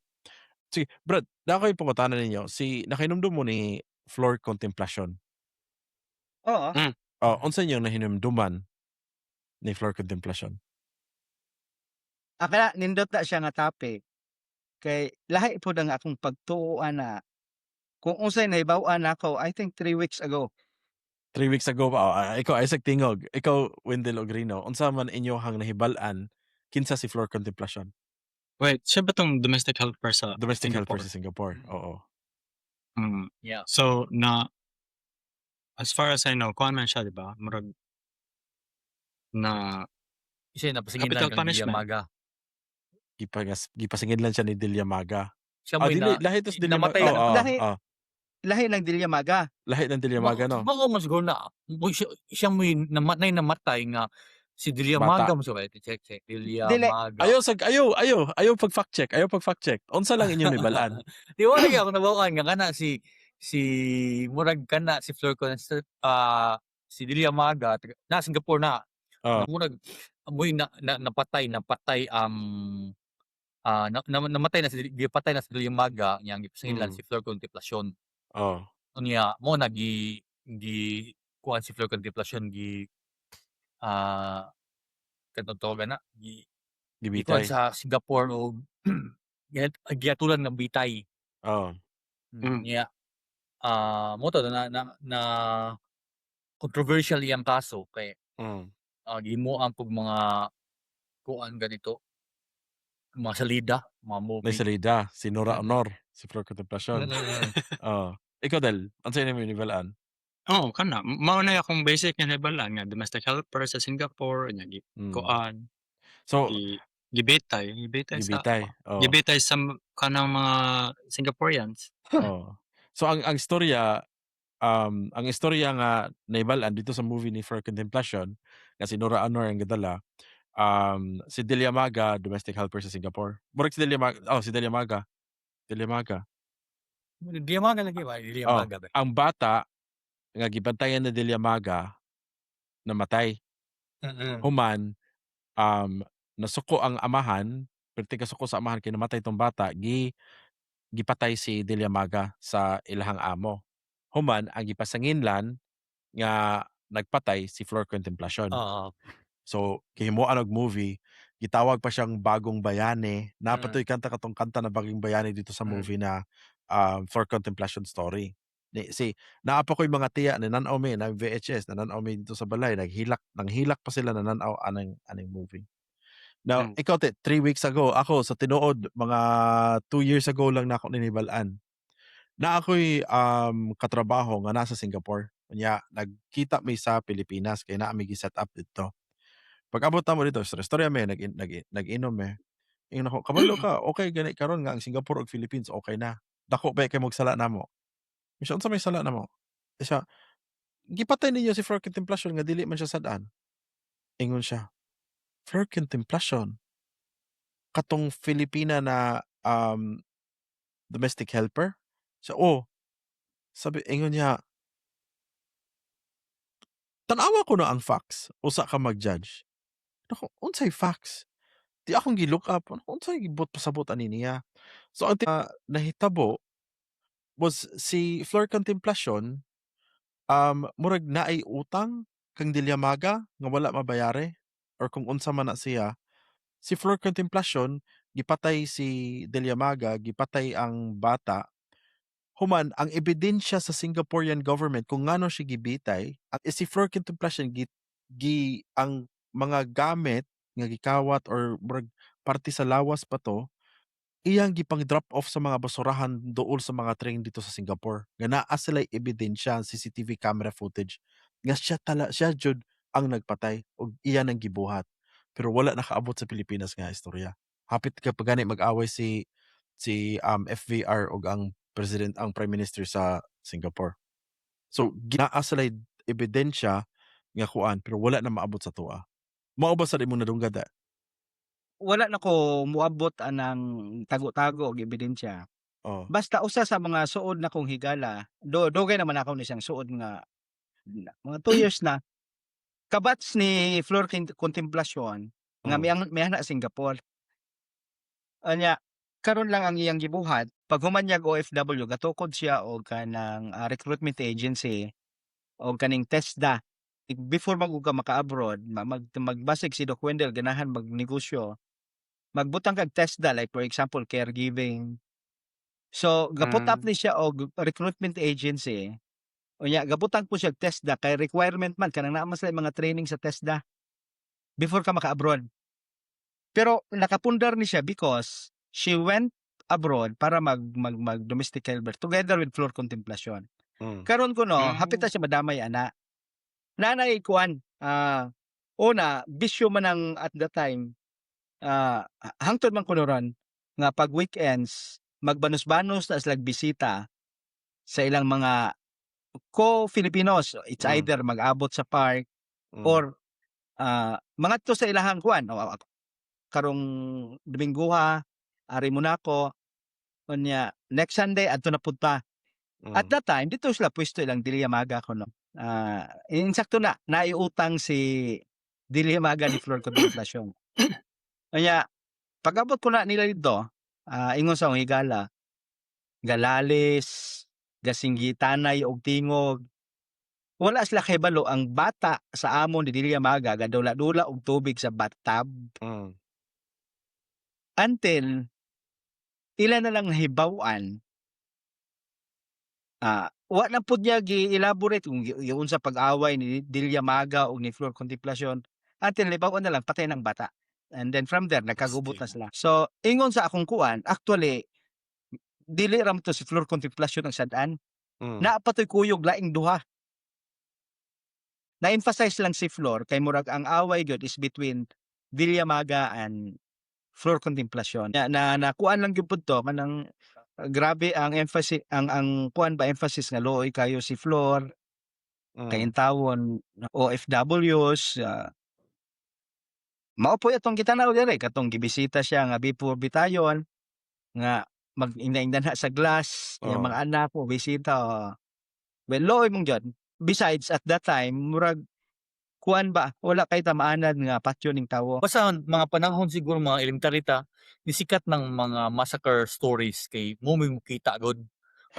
Speaker 1: Sige, Brad, naa ko'y pangutana ninyo. Si nakahinumdom mo ni Flor Contemplacion?
Speaker 3: Oo.
Speaker 1: Oh, unsa inyong nahinumduman ni Flor Contemplacion?
Speaker 3: Ah, kana nindot na siya nga topic. Kay lahi pod ang akong pagtuo ana. Kung unsay nahibaw-an nako, I think 3 weeks ago.
Speaker 1: 3 weeks ago pa, oh, ikaw Isaac Tingog, ikaw Wendell Ogrino, unsa man inyohang nahibal-an kinsa si Flor Contemplacion?
Speaker 4: Wait, siya ba 'tong domestic helper sa
Speaker 1: Domestic helper
Speaker 4: Singapore?
Speaker 1: sa Singapore, oo.
Speaker 4: So na as far as I know, kuan man siya, di ba? Murag na
Speaker 2: Siya napasingilan
Speaker 4: Capital
Speaker 2: kang
Speaker 4: punishment.
Speaker 2: Diliamaga.
Speaker 1: Gipasingil lang siya ni Diliamaga.
Speaker 2: Siya
Speaker 1: Ah,
Speaker 2: mo'y
Speaker 1: dili
Speaker 2: na
Speaker 1: lahi to sa Diliamaga.
Speaker 2: namatay
Speaker 1: Oh,
Speaker 2: na
Speaker 1: oh,
Speaker 3: Lahi
Speaker 1: oh.
Speaker 3: lahi ng Diliamaga.
Speaker 1: Lahi ng Diliamaga, no?
Speaker 2: Mao man siguro na mo siya, siya mo'y namatay namatay nga si Diliamaga
Speaker 1: Bata.
Speaker 2: mo sa, check, check.
Speaker 3: Dili.
Speaker 2: Diliamaga.
Speaker 1: Ayaw sag ayaw ayaw ayaw pag fact check, ayaw pag fact check. Unsa lang inyong nibal-an?
Speaker 2: Di ba lagi ako nabaw-an nga kana si si murag kana si Flor Const, si Diliamaga na Singapore na.
Speaker 1: Oh.
Speaker 2: Murag mo'y na napatay napatay ang na, na, namatay na si gipatay na si Diliamaga yang gipasingilan si Flor Contemplacion. Unya mo na gi gi kuan si Flor Contemplacion, gi katong tawagan na gi gikuan
Speaker 1: Gibitay.
Speaker 2: Sa Singapore og gihatulan ng bitay. Niya mo to na na, na controversial iyang kaso kay gihimuan pug mga kuan ganito, mga salida, mga
Speaker 1: May
Speaker 2: movie.
Speaker 1: salida si Nora Aunor, si Flor Contemplacion. Oh. Ikaw, Del, unsa imong nibal-an?
Speaker 4: Oo, kana mao na akong basic nga nahibal-an nga domestic helper sa Singapore nya gi kuan
Speaker 1: So
Speaker 4: gi gibitay gibitay sa
Speaker 1: Gibitay. Oh.
Speaker 4: gibitay sa kanang mga Singaporeans.
Speaker 1: Oh. So ang istorya nga naibal-an dito sa movie ni Flor Contemplacion nga si Nora Aunor ang gadala, si Diliamaga domestic helper sa Singapore. Murag si Diliamaga, oh, si Diliamaga. Diliamaga.
Speaker 2: Diliamaga lagi ba?
Speaker 1: Oh,
Speaker 2: Diliamaga ba?
Speaker 1: Ang bata nga gibantayan ni Diliamaga namatay. Human nasuko ang amahan, perti kasuko sa amahan kay namatay tong bata, gipatay si Diliamaga sa ilahang amo. Human ang gipasanginlan nga nagpatay si Flor Contemplacion. So gihimuan og movie, gitawag pa siyang Bagong Bayani. Naa pa to'y kanta, katong kanta na Bagong Bayani dito sa movie na Flor Contemplacion story. Ni si naa pa ko'y mga tiya nanan-aw mi na VHS, nanan-aw mi dito sa balay, naghilak, nanghilak pa sila nanan-aw aning movie. Now, ikaw te, 3 weeks ago, ako sa tinuod mga 2 years ago lang nako nahibal-an. Na ako'y katrabaho nga nasa Singapore. Unya nagkita mi sa Pilipinas kay naa mi gi-set up didto. Pag-abot namo dito, istorya mi, nag nag nag-inom mi. Ingon ako, "Kabalo ka, okay gani karon nga ang Singapore ug Philippines okay na. Dako ba kay mog sala namo?" Siya, "Unsa may sala namo?" Siya, "Gipatay ninyo si Flor Contemplacion nga dili man siya sad-an." Ingon siya, "Flor Contemplacion? Katong Filipina na domestic helper?" Siya, "Oh." Sabi, ingon niya, "Tan-awa ko na ang facts, usa ka mag-judge." Nako, unsay facts? Di akong gi-look up, unsay gibuot pasabot ani niya. So ang nahitabo was si Flor Contemplacion murag naay utang kang Diliamaga nga wala mabayari or kung unsa man na siya. Si Flor Contemplacion gipatay si Diliamaga, gipatay ang bata. Human ang ebidensya sa Singaporean government kung ngano siya gibitay at si Flor Contemplacion gi ang mga gamit nga gikawat or murag parte sa lawas pa to iyang gipang-drop off sa mga basurahan duol sa mga train dito sa Singapore. Nga naa sila'y ebidensya, CCTV camera footage nga siya tala siya jud ang nagpatay ug iya nang gibuhat. Pero wala nakaabot sa Pilipinas nga istorya. Hapit ka pa gani mag-away si FVR ug ang president, ang prime minister sa Singapore. So naa sila'y ebidensya nga kuan pero wala na maabot sa atoa. Mao ba sa imong nadunggan da?
Speaker 3: Wala na ko moabot anang tago-tago og ebidensya. Basta usa sa mga suod na kong higala, do dugay naman ako ni siyang suod nga mga 2 years na. Ka-batch ni Flor Contemplacion nga miyang na Singapore. Anya karon lang ang iyang gibuhat pag human niyag OFW, gatukod siya og kanang recruitment agency og kaning TESDA. Before man ka maka-abroad, magbasig si Doc Wendell ganahan magnegosyo, magbutang kag TESDA, like for example caregiving. So ga-put up ni siya og recruitment agency. Unya gabutang po siya og TESDA kay requirement man kanang naa man sila mga training sa TESDA before ka maka-abroad. Pero nakapundar ni siya because she went abroad para mag mag mag domestic helper together with Flor Contemplacion. Karon kuno hapit na siya madamay ana. Nanay kuan Una, bisyo man ang at the time, hangtod man kuno ron nga pag weekends magbanos-banos na silag bisita sa ilang mga co-Filipinos. It's either mag-abot sa park or mangadto sa ilahang kuan o karong Domingoha, ari mo nako, unya next Sunday adto na pud ta. At that time didto sila pwesto ilang Delia Maga kuno. Insakto na naiutang si Delia Maga ni Flor Contemplacion. Unya pag-abot ko na nila didto, ingon sa akong higala, galalis, gasinggitanay og tingog. Wala sila kahibalo ang bata sa amon ni Delia Maga gadula-dula og tubig sa bathtub. Until ila na lang nahibaw-an, wa na pud niya gi-elaborate kung giunsa pag-away ni Delia Maga ug ni Flor Contemplacion until nahibaw-an na lang patay ng bata. And then from there nagkagubot na sila. So ingon sa akong kuan, actually dili ra man to si Flor Contemplacion ang sad-an. Naa pa to'y kuyog laing duha. Na-emphasize lang si Flor kay murag ang away gyud is between Delia Maga and Flor Contemplacion. Na na nakuan lang gyud pud to kanang grabe ang emphasis, ang kuan ba, emphasis nga luoy kayo si Flor kay intawon OFWs, mao po'y atong gitan-aw diri katong gibisita siya nga before bitayon nga mag-ingna-ingna na sa glass iyang mga anak mo bisita, oh. Well, luoy mong gyud. Besides, at that time murag kuan ba, wala kay tamaanad nga patyo ning tawo.
Speaker 2: Basta mga panahon siguro mga elementary ta, nisikat ng mga massacre stories kay mo may mokita gud.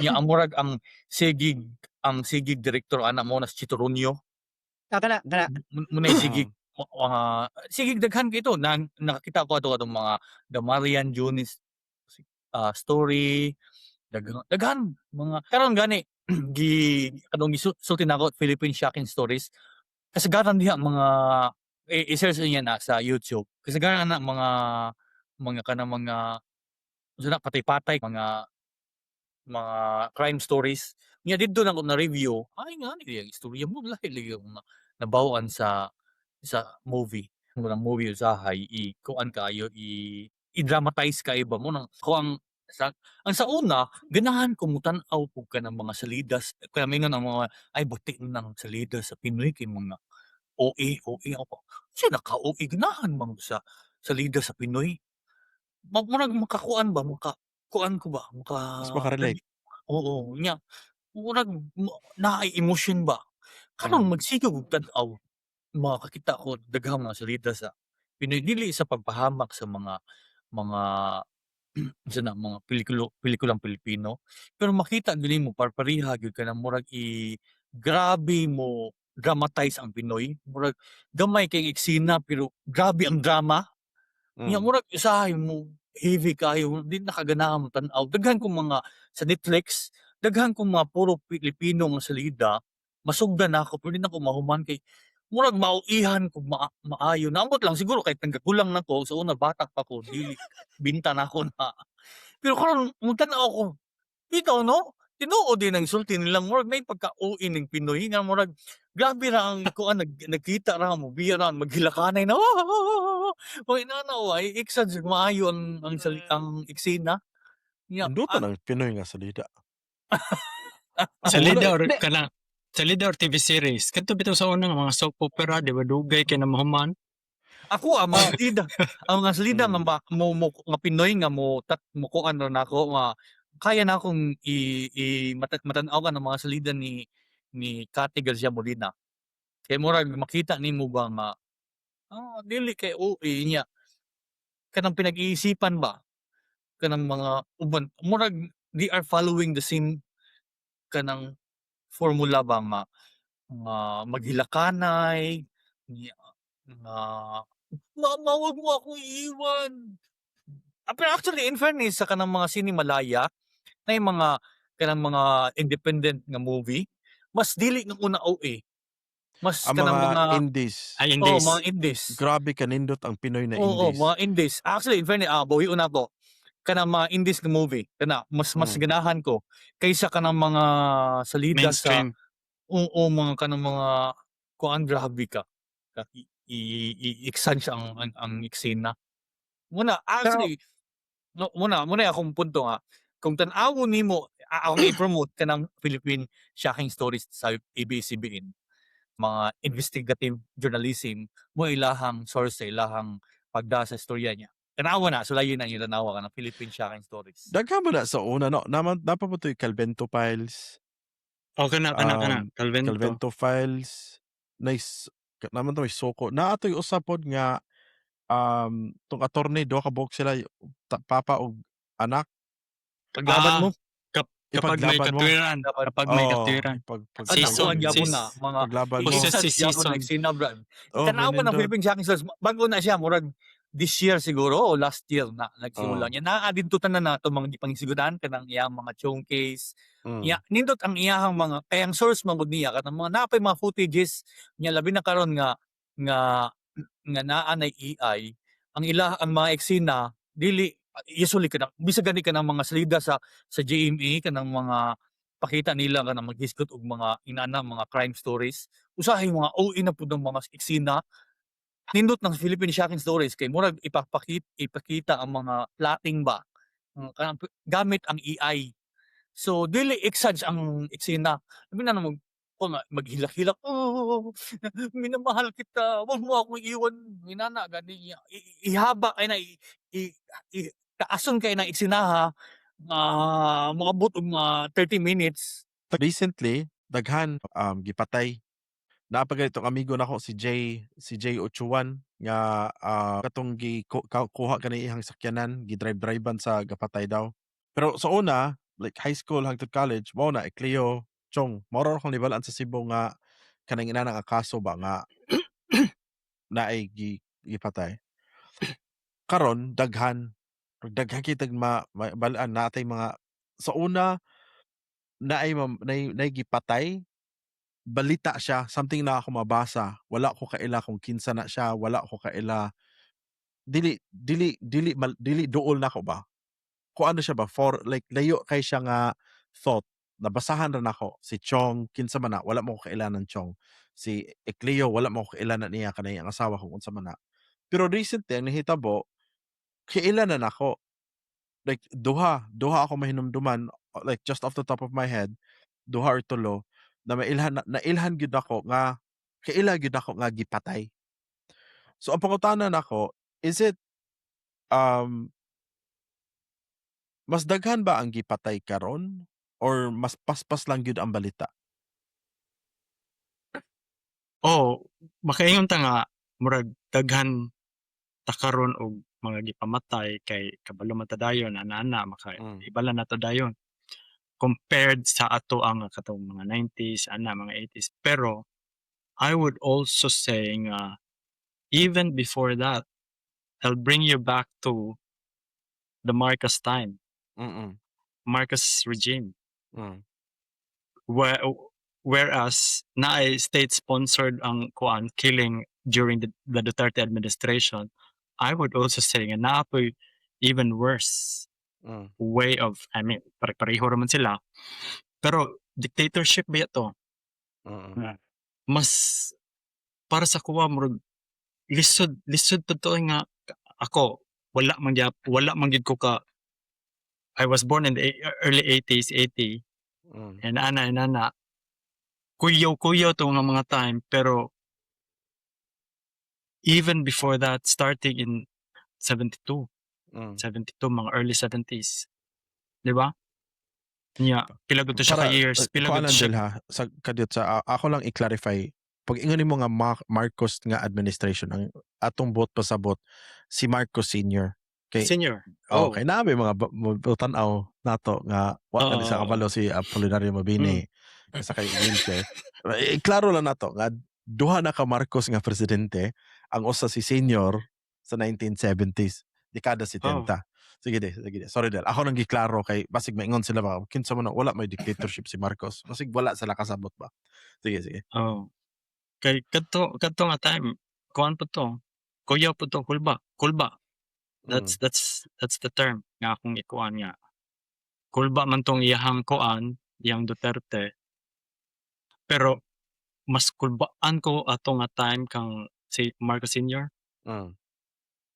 Speaker 2: Nya ang murag ang sigig director ana mo na si Chito Runio.
Speaker 3: Ah, kana kana.
Speaker 2: Mo na sigig mga sigig daghan kay ito na nakakita ko ato atong mga The Marian Jones story, daghan daghan mga karon gani gi kanang gisulti nako Philippine Shocking Stories, kasagaran diha mga i-search niya na sa YouTube, kasagaran na mga kanang mga unsa na, patay-patay, mga crime stories nya. Didto na ko na review ay nga ni ang istorya mo lahi lagi akong na nabaw-an sa movie mo movie. Usahay i kuan kaayo, i i-dramatize kaayo ba mo nang ko ang sa una ganahan ko motan-aw pud kanang mga salidas, kaya mingon ang mga ay buti ng salida sa Pinoy kay mga OA OA ako siya naka-OA, ganahan man ko sa salida sa Pinoy. Murag makakuan ba, makakuan ko ba, maka
Speaker 1: Mas maka-relate.
Speaker 2: Oo, nya murag naay emotion ba. Karon magsige og tan-aw, makakita ko daghang mga salida sa Pinoy, dili sa pagpahamak sa mga unsa na, mga pelikulang Pilipino, pero makita gyud nimo parpareha gyud kanang murag i grabe mo dramatize ang Pinoy, murag gamay kay eksena pero grabe ang drama. Nya murag usahay mo heavy kaayo, di na ka ganahan mo-tan-aw. Daghan kong mga sa Netflix, daghan kong mga puro Pilipino nga salida, masugdan nako pero di nako mahuman kay murag mauihan ko maayo. Naambot lang siguro kay nagagulang na ko, sa una bata pa ko, dili binta nako na. Pero karon mo-tan-aw ko, bitaw 'no, tinuod din ang sulti nilang murag naay pagka-OA ning Pinoy nga murag grabe ra ang kuan, nagkita ra mobiya ra maghilakanay na mga inana ba, i-exage maayo ang eksena. Nya
Speaker 1: Nindot ang Pinoy nga salida.
Speaker 4: Salida
Speaker 1: Wala
Speaker 4: or
Speaker 3: Di
Speaker 4: kana salida or TV series kadto bitaw sa una nga mga soap opera, di ba dugay kay na mahuman?
Speaker 2: Ako ang mga salida nga ba mo mo nga Pinoy nga mo tat mo kuan ra nako nga kaya na akong i matan-aw ng mga salida ni Cathy Garcia Molina. Kay murag makita nimo ba nga dili kay OA niya. Kanang pinag-iisipan ba, kanang mga uban murag they are following the same kanang formula ba nga maghilakanay nya nga, "Mama, wag mo akong iiwan." Pero actually, in fairness sa kanang mga Cinemalaya, naay mga kanang mga independent nga movie, mas dili nga una OA. Mas
Speaker 1: Ang
Speaker 2: kanang
Speaker 1: mga
Speaker 2: mga
Speaker 1: indies.
Speaker 4: Ay,
Speaker 2: Oo,
Speaker 4: indies.
Speaker 2: mga indies.
Speaker 1: Grabe kanindot ang Pinoy na
Speaker 2: Oo,
Speaker 1: indies.
Speaker 2: mga indies. Actually, in fairness, bawion nako. Kanang mga indies nga movie, kana mas ganahan ko kaysa kanang mga salida sa
Speaker 4: Mainstream.
Speaker 2: Oo, mga kanang mga kuan, grabe ka. i-exage ang eksena. Muna
Speaker 3: Pero
Speaker 2: actually, no, muna akong punto nga kung tan-awon nimo akong i-promote kanang Philippine Shocking Stories sa ABS-CBN, mga investigative journalism mo ilahang source sa ilahang pagda sa istorya niya. Tanawa na, sulayin na inyo tanawa kanang Philippine Shocking Stories.
Speaker 1: Daghan mo na sa una, no? Naman napa mo to'y Calvento Files.
Speaker 4: Oh, kana Calvento.
Speaker 1: Calvento Files. Nice. Naman to may Soko. Naa to'y usa pod nga tong attorney, duha ka buok sila, papa og anak.
Speaker 2: Paglaban
Speaker 4: Ah,
Speaker 2: mo.
Speaker 4: Kapag may
Speaker 1: Ipaglaban mo.
Speaker 4: katwiran,
Speaker 2: Laban.
Speaker 4: kapag may
Speaker 1: Oo,
Speaker 4: katwiran.
Speaker 1: pag
Speaker 4: Season,
Speaker 2: Ang gyapon na mga
Speaker 1: paglaban mo.
Speaker 4: Poses si
Speaker 2: i-exage gyapon
Speaker 4: season.
Speaker 2: na eksena, bro.
Speaker 1: Oh,
Speaker 2: Tanawa ng
Speaker 1: manindot.
Speaker 2: Philippine Shocking Stories. Bago na siya, murag this year siguro o last year na nagsimula niya. Naa didto tanan na ato mga gipangisigutan kanang iyang mga Chiong case. Iya, nindot ang iyahang mga kay ang source man gud niya kanang mga napay mga footages niya, labi na karon nga naa nay AI ang ila ang mga eksena. Dili usually kanang bisag gani kanang mga salida sa GMA, kanang mga pakita nila kanang maghisgot og mga inana mga crime stories, usahay mga OA na pud ang mga eksena. Nindot ng Philippine Shocking Stories kay murag ipakita ang mga plotting ba, kanang gamit ang AI, so dili exage ang eksena. Labi na mag ko nga maghilak-hilak, "Oh, minamahal kita, wag mo akong iwan," inana gani niya. Ihaba kay na i taason kay na eksenaha nga moabot og mga 30 minutes.
Speaker 1: Recently, daghan gipatay. Naa pa gani tong amigo nako si Jay Ochuan nga katong gi kuha kani iyang sakyanan, gi-drive-drivean sa gapatay daw. Pero sa una, like high school hangtod college, mao na Ecleo, Chong, mao ra akong nibal-an sa Cebu nga kanang inana nga kaso ba nga naay gipatay. Karon daghan, daghan kitag ma mabal-an natay mga sa una naay mam nay nay gipatay, balita siya, something na ako mabasa, wala ko kaila kung kinsa na siya, wala ko kaila, dili duol nako ba. Kuan na siya ba for like layo kay siya nga thought, nabasahan ra nako si Chong, kinsa man na, wala mo ko kaila ng Chong. Si Ecleo, wala mo ko kaila na niya kanang iyang asawa kung unsa man na. Pero recently ang nahitabo, kaila na nako. Like duha ako mahinumduman, like just off the top of my head, duha or tulo na mailhan na nailhan gyud ako nga kaila gyud ako nga gipatay. So ang pangutana nako, is it mas daghan ba ang gipatay karon or mas paspas lang gyud ang balita?
Speaker 4: Oo, makaingon ta nga murag daghan ta karon og mga gipamatay kay kabalo man ta dayon ana-ana maka ibala nato dayon. Compared sa ato ang katong mga 90s ana, mga 80s, pero I would also say nga even before that, I'll bring you back to the Marcos time. Marcos regime. Whereas naay state-sponsored ang kuan killing during the Duterte administration, I would also say nga naa poy even worse way of, I mean, pare-pareho ra man sila, pero dictatorship ba to? Mas para sa akoa murag lisod lisod totoo nga ako wala man gyud ko ka, I was born in the early 80s, 80 and ana and ana kuyaw kuyaw to nga mga time, pero even before that, starting in 72, 72, mga early 70s, di ba niya, pila gud to siya ka
Speaker 1: Para
Speaker 4: years, pila
Speaker 1: kuan
Speaker 4: gud
Speaker 1: lang
Speaker 4: siya.
Speaker 1: Del ha, sa kadyot sa ako lang i-clarify, pag ingon nimo nga Marcos nga administration, ang atong buot pasabot si Marcos Senior kay
Speaker 4: Senior, oh.
Speaker 1: Okay na may mga tan-aw nato nga wa ka sa kabalo si Apolinario Mabini sa kay wheelchair. Eh, klaro lang nato nga duha na ka Marcos nga presidente, ang usa si Senior sa 1970s, dekada 70. Sige de, sige de. Sorry Del. Ako nang giklaro kay basig maingon sila ba kinsa man na, wala may dictatorship si Marcos. Basig wala sila kasabot ba. Sige, sige.
Speaker 4: Oh. Kay kadto nga time, kuan pa to. Kuyaw pa to, kulba, kulba. That's that's the term nga akong ikuan nga. Kulba man tong iyahang kuan, iyang Duterte. Pero mas kulbaan ko ato nga time kang Si Marcos Sr.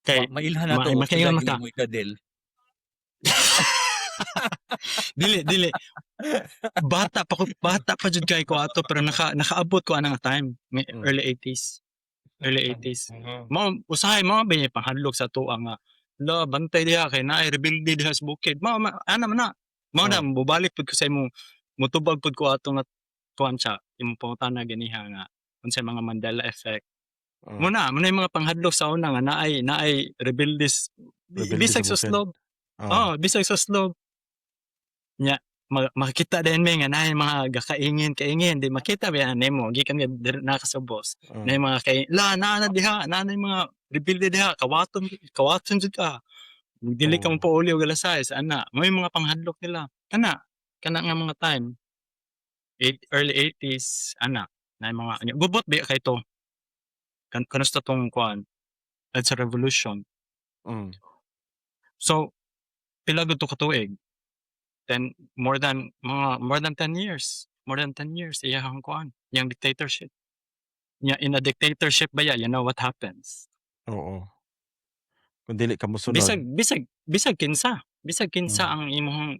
Speaker 4: Kay
Speaker 2: Mailhan na to
Speaker 4: makaingon
Speaker 2: sila
Speaker 4: man ka.
Speaker 2: Mo ikadel.
Speaker 4: Dili, dili. Bata pa ko, bata pa jud kay ko ato, pero nakaabot ko ana nga time, may early 80s. Early 80s. Mao usahay mao ba niya panghadlok sa atoa nga la bantay diha kay naay rebelde diha sa bukid. Mao ana man na. Mao na mobalik pud ko sa imong, motubag pud ko ato nga kuan siya imong pangutana ganiha nga unsay mga Mandela effect. Mo na yung mga panghadlok sa una nga naay rebeldes
Speaker 1: Rebelde
Speaker 4: bisag
Speaker 1: sa
Speaker 4: sa
Speaker 1: bukid.
Speaker 4: slob. Oh, bisag sa slob. Nya makita din mi nga naay mga gakaingin kaingin, di makita ba nimo gikan nga diri nakasubos. Naay mga kay la naa na diha, naa na yung mga rebelde diha, kawaton kawaton jud ka. Dili ka mopauli og alas 6 ana. Mao yung mga panghadlok nila. Kana kana nga mga time. Early 80s ana naay mga gubot biya kay to. Kan kanusta tong kuan? EDSA Revolution. So pila gud to ka tuig? 10, more than mga more than 10 years. More than 10 years iyahang kuan, iyang dictatorship. Nya in a dictatorship ba ya, you know what happens.
Speaker 1: Oo. Kung dili ka mosunod.
Speaker 4: Bisag kinsa, bisag kinsa ang imong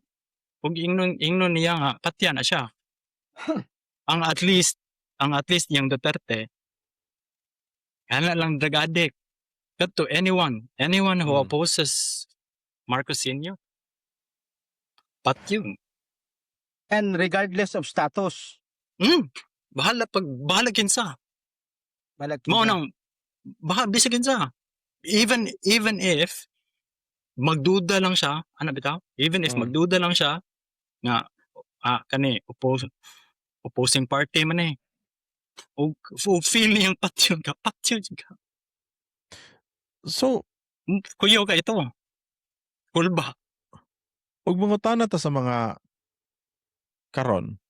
Speaker 4: ug ingnon niya nga patya na siya. Ang at least iyang Duterte kana lang drug addict. Kadto anyone who opposes Marcos Sr. Patyon.
Speaker 3: And regardless of status.
Speaker 4: Bahala pag bahala kinsa.
Speaker 3: Balag
Speaker 4: Mao
Speaker 3: kinsa.
Speaker 4: nang bahala bisag kinsa. Even if magduda lang siya, ana bitaw? Even if magduda lang siya nga kani opposing party man eh. Og feel niyang patyon ka, patyon ka.
Speaker 1: So,
Speaker 4: Kuyaw ka ito. Kulba.
Speaker 1: Ug mangutana ta sa mga karon.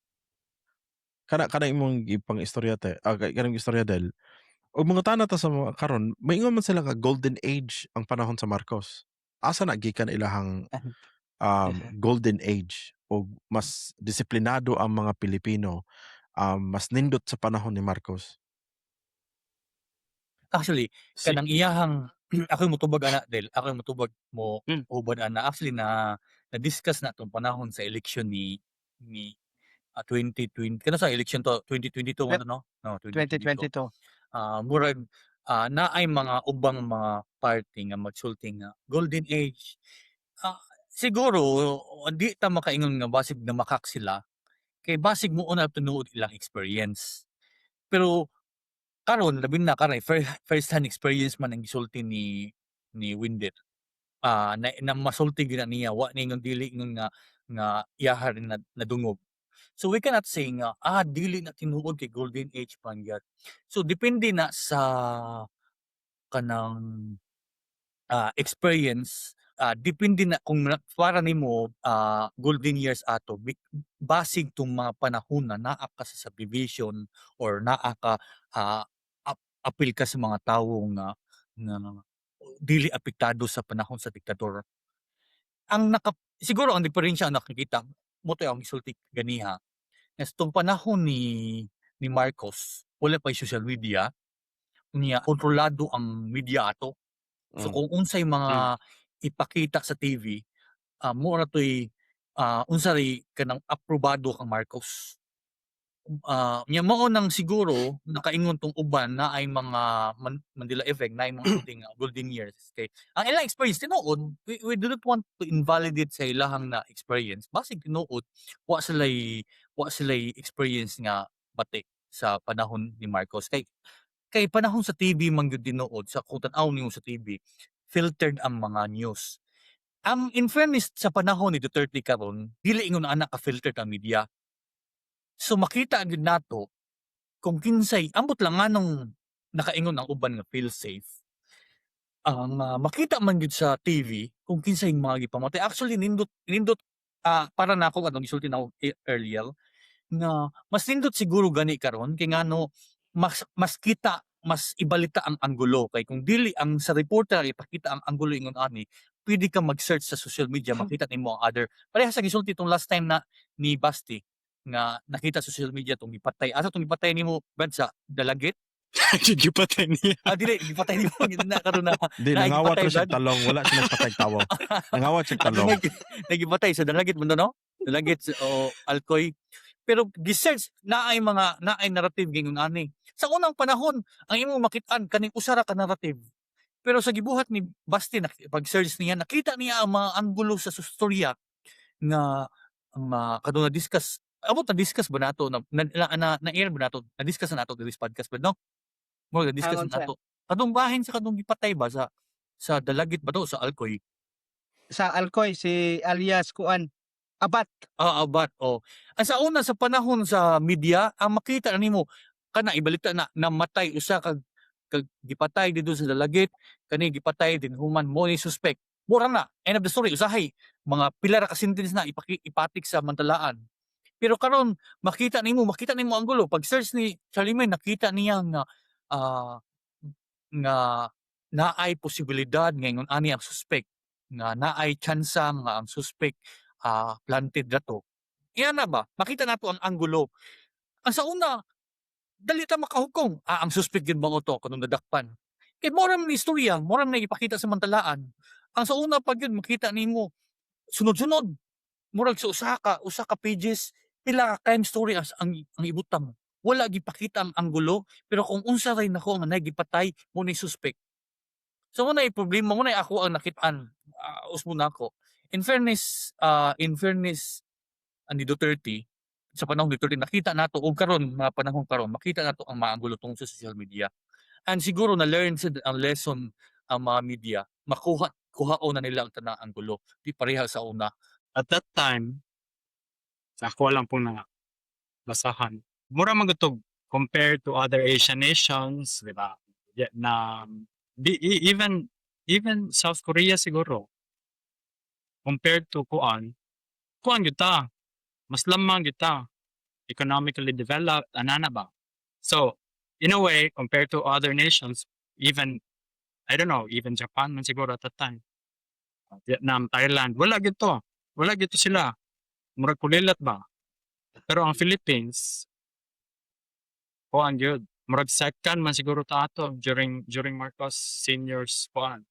Speaker 1: Kana imong ipang istorya te, kanang istorya del. Ug mangutana ta sa mga karon, maingon man sila nga golden age ang panahon sa Marcos. Asa na gikan ilahang golden age og mas disiplinado ang mga Pilipino, mas nindot sa panahon ni Marcos?
Speaker 2: Actually, kanang iyahang ako motubag ana del, ako motubag mo uban ana. Actually na na-discuss na tong panahon sa election ni 2020 kana sa election to, 2022 man to, no? No, 2022.
Speaker 3: 2022.
Speaker 2: Murag naay mga ubang mga party nga magsulti nga golden age. Siguro di ta makaingon nga basig namakak sila kay basig mo una tinuod ilang experience. Pero karon labi na karon first hand experience man ang gisulti ni Wendell. Na masulti gyud na niya, wa ningon dili ingon nga iyaha rin na nadungog. So we cannot say nga dili na tinuod kay golden age man gyud. So depende na sa kanang experience, depende na kung para nimo golden years ato basig tong mga panahon na naa ka sa subdivision or naa ka apil ka sa mga tawo nga dili apektado sa panahon sa diktador. Ang naka siguro ang diferensya ang nakikita mo to ang gisulti ganiha nga sa tong panahon ni Marcos wala pa social media niya, kontrolado ang media ato. So kung unsay mga ipakita sa TV, mo ra to'y unsa ray kanang aprobado kang Marcos. Nya mao nang siguro nakaingon tong uban na ay mga Mandela effect na ay mga golden years kay ang ilang experience tinuod, we do not want to invalidate sa ilahang na experience, basig tinuod wa sila'y experience nga bati sa panahon ni Marcos kay panahon sa TV man gyud tinuod sa kung tan-aw nimo sa TV, filtered ang mga news. Ang in fairness sa panahon ni Duterte karon, dili ingon ana ka filtered ang media. So makita gyud nato kung kinsay, ambot lang nganong nakaingon ang uban nga feel safe. Ang makita man gyud sa TV kung kinsay mga gipamatay. Actually nindot nindot para nako atong gisulti nako earlier nga mas nindot siguro gani karon kay ngano mas kita, mas ibalita ang anggulo, kay kung dili ang sa reporter ipakita ang anggulo ingon ani, pwede ka mag-search sa social media, makita nimo ang other. Parehas sa gisulti tong last time na ni Basti nga nakita sa social media tong gipatay, asa tong gipatay nimo, Brad, sa Dalagit.
Speaker 4: Gipatay niya.
Speaker 2: Ah, dili, gipatay ni mo na karon na.
Speaker 1: Di,
Speaker 2: na
Speaker 1: nangawat
Speaker 2: gipatay
Speaker 1: ra siya
Speaker 2: ba?
Speaker 1: talong, wala siya nagpatay tawo. Nangawat siya
Speaker 2: Ah,
Speaker 1: talong.
Speaker 2: Nagipatay sa Dalagit mo no? Dalagit o Alcoy. Pero gisearch na ay mga na ay narrative gingon ani. Sa unang panahon, ang imong makitaan kaning usa ra ka narrative. Pero sa gibuhat ni Basti na pag search niya, nakita niya ang mga anggulo sa storya nga ang mga kadto na discuss, abot na discuss ba nato na na, na, na, na air ba nato, na discuss na nato diri sa podcast ba, no? Mo na discuss
Speaker 3: Ah,
Speaker 2: na
Speaker 3: unsa?
Speaker 2: nato katong bahin sa katong gipatay ba sa Dalagit ba to, sa Alcoy?
Speaker 3: Sa Alcoy, si alias kuan, Abat.
Speaker 2: Ah, Abat, oh. Ang sa una sa panahon sa media, ang makita na nimo kana ibalita na namatay usa kag gipatay didto sa Dalagit, kani gipatay din human mo ni suspect. Mura na, end of the story, usahay mga pila ra ka sentence na ipatik sa mantalaan. Pero karon makita nimo ang gulo. Pag search ni Charlemagne, nakita niya nga nga naay posibilidad ngayon ani ang suspect, nga naay tsansa nga ang suspect planted na to. Iyan na ba? Makita nato ang anggulo. Ang sa una, dali ta makahukong. Ah, ang suspect yun ba to kanong nadakpan? Kay mora man ni istorya, mora man na ipakita sa mantalaan. Ang sa una pag yun, makita nimo sunod-sunod. Murag sa usa ka pages, pila ka crime story as ang ibutang. Wala gipakita ang anggulo, pero kung unsa ray nako nga nay gipatay mo ni suspect. So mo na problema mo na ako ang nakitaan. Usbo na ako. In fairness ani Duterte, sa panahon ni Duterte nakita nato og karon mga panahon karon makita nato ang maanggulo tungkol sa social media. And siguro na learn sad ang lesson ang mga media, makuha kuhaon na nila ang tanang anggulo, di pareha sa una.
Speaker 4: At that time, sa ako lang pong na basahan. Mura man gud compared to other Asian nations, di ba? Vietnam, even South Korea siguro. Compared to kuan, kuan gyud ta. Mas lamang gyud ta. Economically developed, anana ba? So, in a way, compared to other nations, even, I don't know, even Japan man siguro at that time. Vietnam, Thailand, wala gyud to. Wala gyud to sila. Murag kulilat ba? Pero ang Philippines, kuan gyud. Murag second man siguro ta ato during Marcos Senior's kuan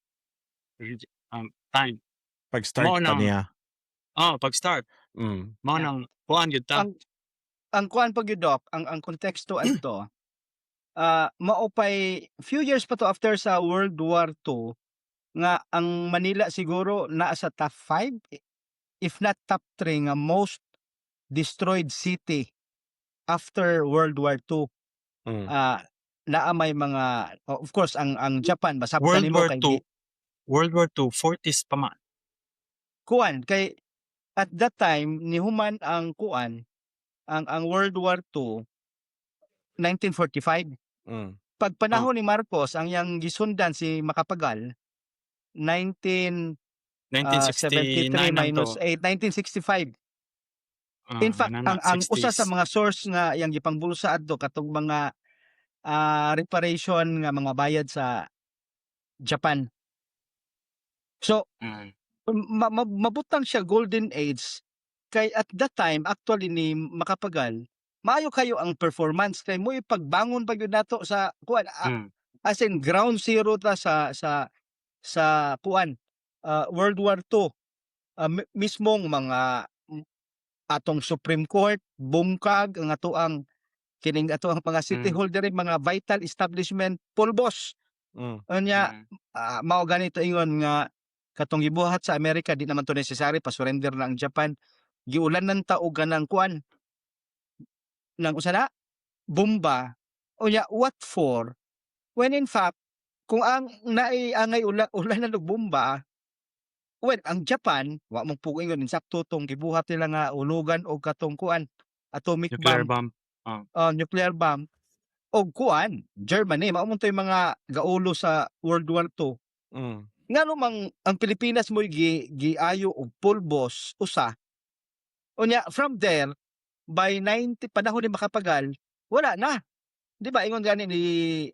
Speaker 4: time.
Speaker 1: Pag-start
Speaker 4: Mao
Speaker 1: pa
Speaker 4: nang
Speaker 1: niya.
Speaker 4: Oh, pag-start. Mao nang kuan gyud ta.
Speaker 3: Ang kuan pag yun, Doc, ang konteksto adto, mao pay few years pa to after sa World War II nga ang Manila siguro naa sa top 5 if not top 3 nga most destroyed city after World War II. Naa may mga, oh, of course ang Japan masabtan
Speaker 4: World
Speaker 3: nimo
Speaker 4: War
Speaker 3: kay
Speaker 4: II, World War II, 40s pa man.
Speaker 3: Kuan kay at that time nihuman ang kuan ang World War II 1945. Pag panahon ni Marcos, ang iyang gisundan si Macapagal, 19
Speaker 4: 1969
Speaker 3: 73
Speaker 4: ang
Speaker 3: minus
Speaker 4: to.
Speaker 3: 8, 1965.
Speaker 4: Ah,
Speaker 3: In fact,
Speaker 4: inana,
Speaker 3: ang usa sa
Speaker 4: 60s.
Speaker 3: mga source nga iyang gipangbulsa adto katong mga reparation nga mga bayad sa Japan. So, mabutang siya golden age kay at that time actually ni Macapagal maayo kayo ang performance kay mo ipagbangon pa gyud nato sa kuan, as in ground zero ta sa kuan, World War II. Mismong mga atong Supreme Court bungkag, ang ato ang kining ato ang mga city hall diri, mga vital establishment pulbos. Unya mao ganito ingon nga katong gibuhat sa Amerika, di naman to necessary, pa surrender na ang Japan, giulanan ta og ganang kuan nang usa na bomba. Unya what for, when in fact kung ang naay angay ulanan og bomba? Well, ang Japan wa mong pugingon insakto tong gibuhat nila nga ulugan og katong kuan, atomic
Speaker 4: Nuclear
Speaker 3: bomb.
Speaker 4: Bomb.
Speaker 3: Nuclear bomb og kuan, Germany mao man to'y mga gaulo sa World War II. Ngano mang ang Pilipinas mo'y giayo og pulbos usa? Unya from there by 90 panahon ni Macapagal wala na. Di ba ingon gani ni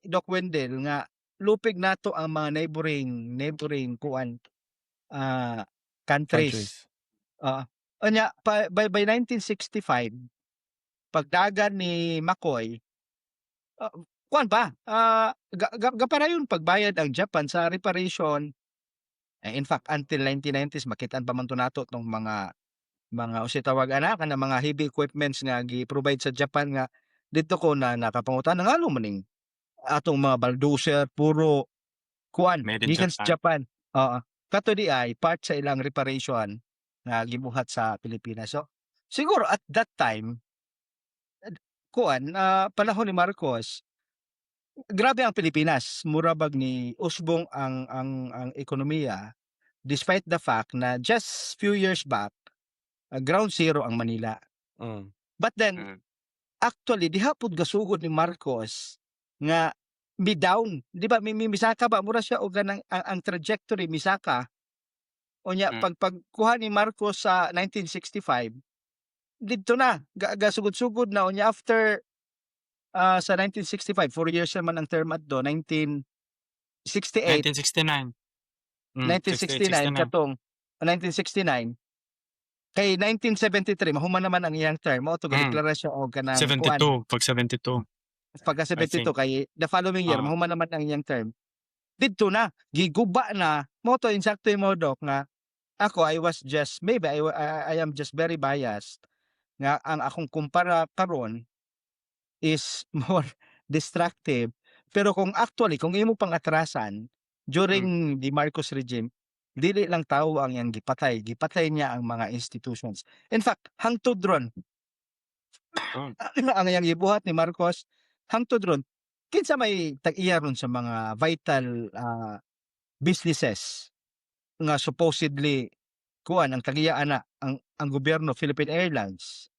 Speaker 3: Doc Wendell nga lupig nato ang mga neighboring kuan, countries.
Speaker 1: Countries.
Speaker 3: Oo. Unya pa by 1965 pagdagan ni Macoy, Kuan pa, ga ga gapadayon pagbayad ang Japan sa reparation. Eh, in fact, until 1990s makitaan pa man 'to nato tong mga unsay tawag ana, kanang mga heavy equipments nga gi-provide sa Japan nga didto ko na nakapangutana ngano man ning atong mga bulldozer puro kuan
Speaker 4: Made in
Speaker 3: gikan sa
Speaker 4: Japan.
Speaker 3: Japan. Oo, kato diay part sa ilang reparation nga gibuhat sa Pilipinas. So, siguro at that time kuan, panahon ni Marcos, grabe ang Pilipinas, mura bag ni usbong ang ekonomiya despite the fact na just few years back, ground zero ang Manila. But then, actually diha pud gasugod ni Marcos nga mi-down, 'di ba, mi mi misaka ba mura siya og kanang ang trajectory misaka. Unya pag pagkuha ni Marcos sa 1965, didto na gasugod-sugod na unya after, sa 1965, 4 years naman ang term adto, 1968.
Speaker 4: 1969. 68,
Speaker 3: 1969
Speaker 4: 69.
Speaker 3: Katong 1969 kay 1973 mahuman naman ang iyang term, mao to gadeklara siya og kanang kuan.
Speaker 4: 72, pag 72.
Speaker 3: Pagka
Speaker 4: I think.
Speaker 3: 72 kay the following year mahuman naman ang iyang term. Didto na giguba na, mao to insakto imo, Dok, nga ako I was just maybe I am just very biased nga ang akong kumpara karon is more destructive, pero kung actually kung imo pang atrasan during the Marcos regime, dili lang tawo ang iyang gipatay, gipatay niya ang mga institutions. In fact, hangtod ron ang iyang gibuhat ni Marcos hangtod ron, kinsa may tag-iya ron sa mga vital, businesses nga supposedly kuan ang tag-iya ana ang gobyerno, Philippine Airlines.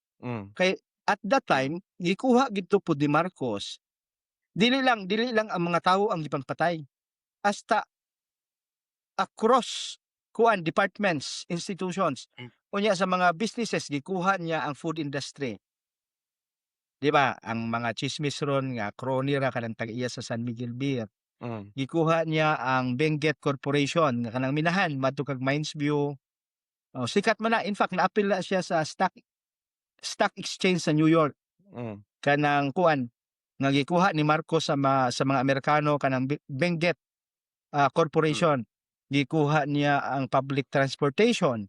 Speaker 3: Kay at that time gikuha gidto pud ni Marcos, dili lang ang mga tawo ang gipangpatay, hasta across kuan departments, institutions. Unya sa mga businesses gikuha niya ang food industry. 'Di ba ang mga tsismis ron nga crony ra kanang tag-iya sa San Miguel Beer. Gikuha niya ang Benguet Corporation nga kanang minahan madto kag Mines View. Oh, sikat man na, in fact naapil na siya sa stock exchange sa New York. Kanang kuan nga gikuha ni Marcos sa mga Amerikano kanang Benguet Corporation. Gikuha niya ang public transportation.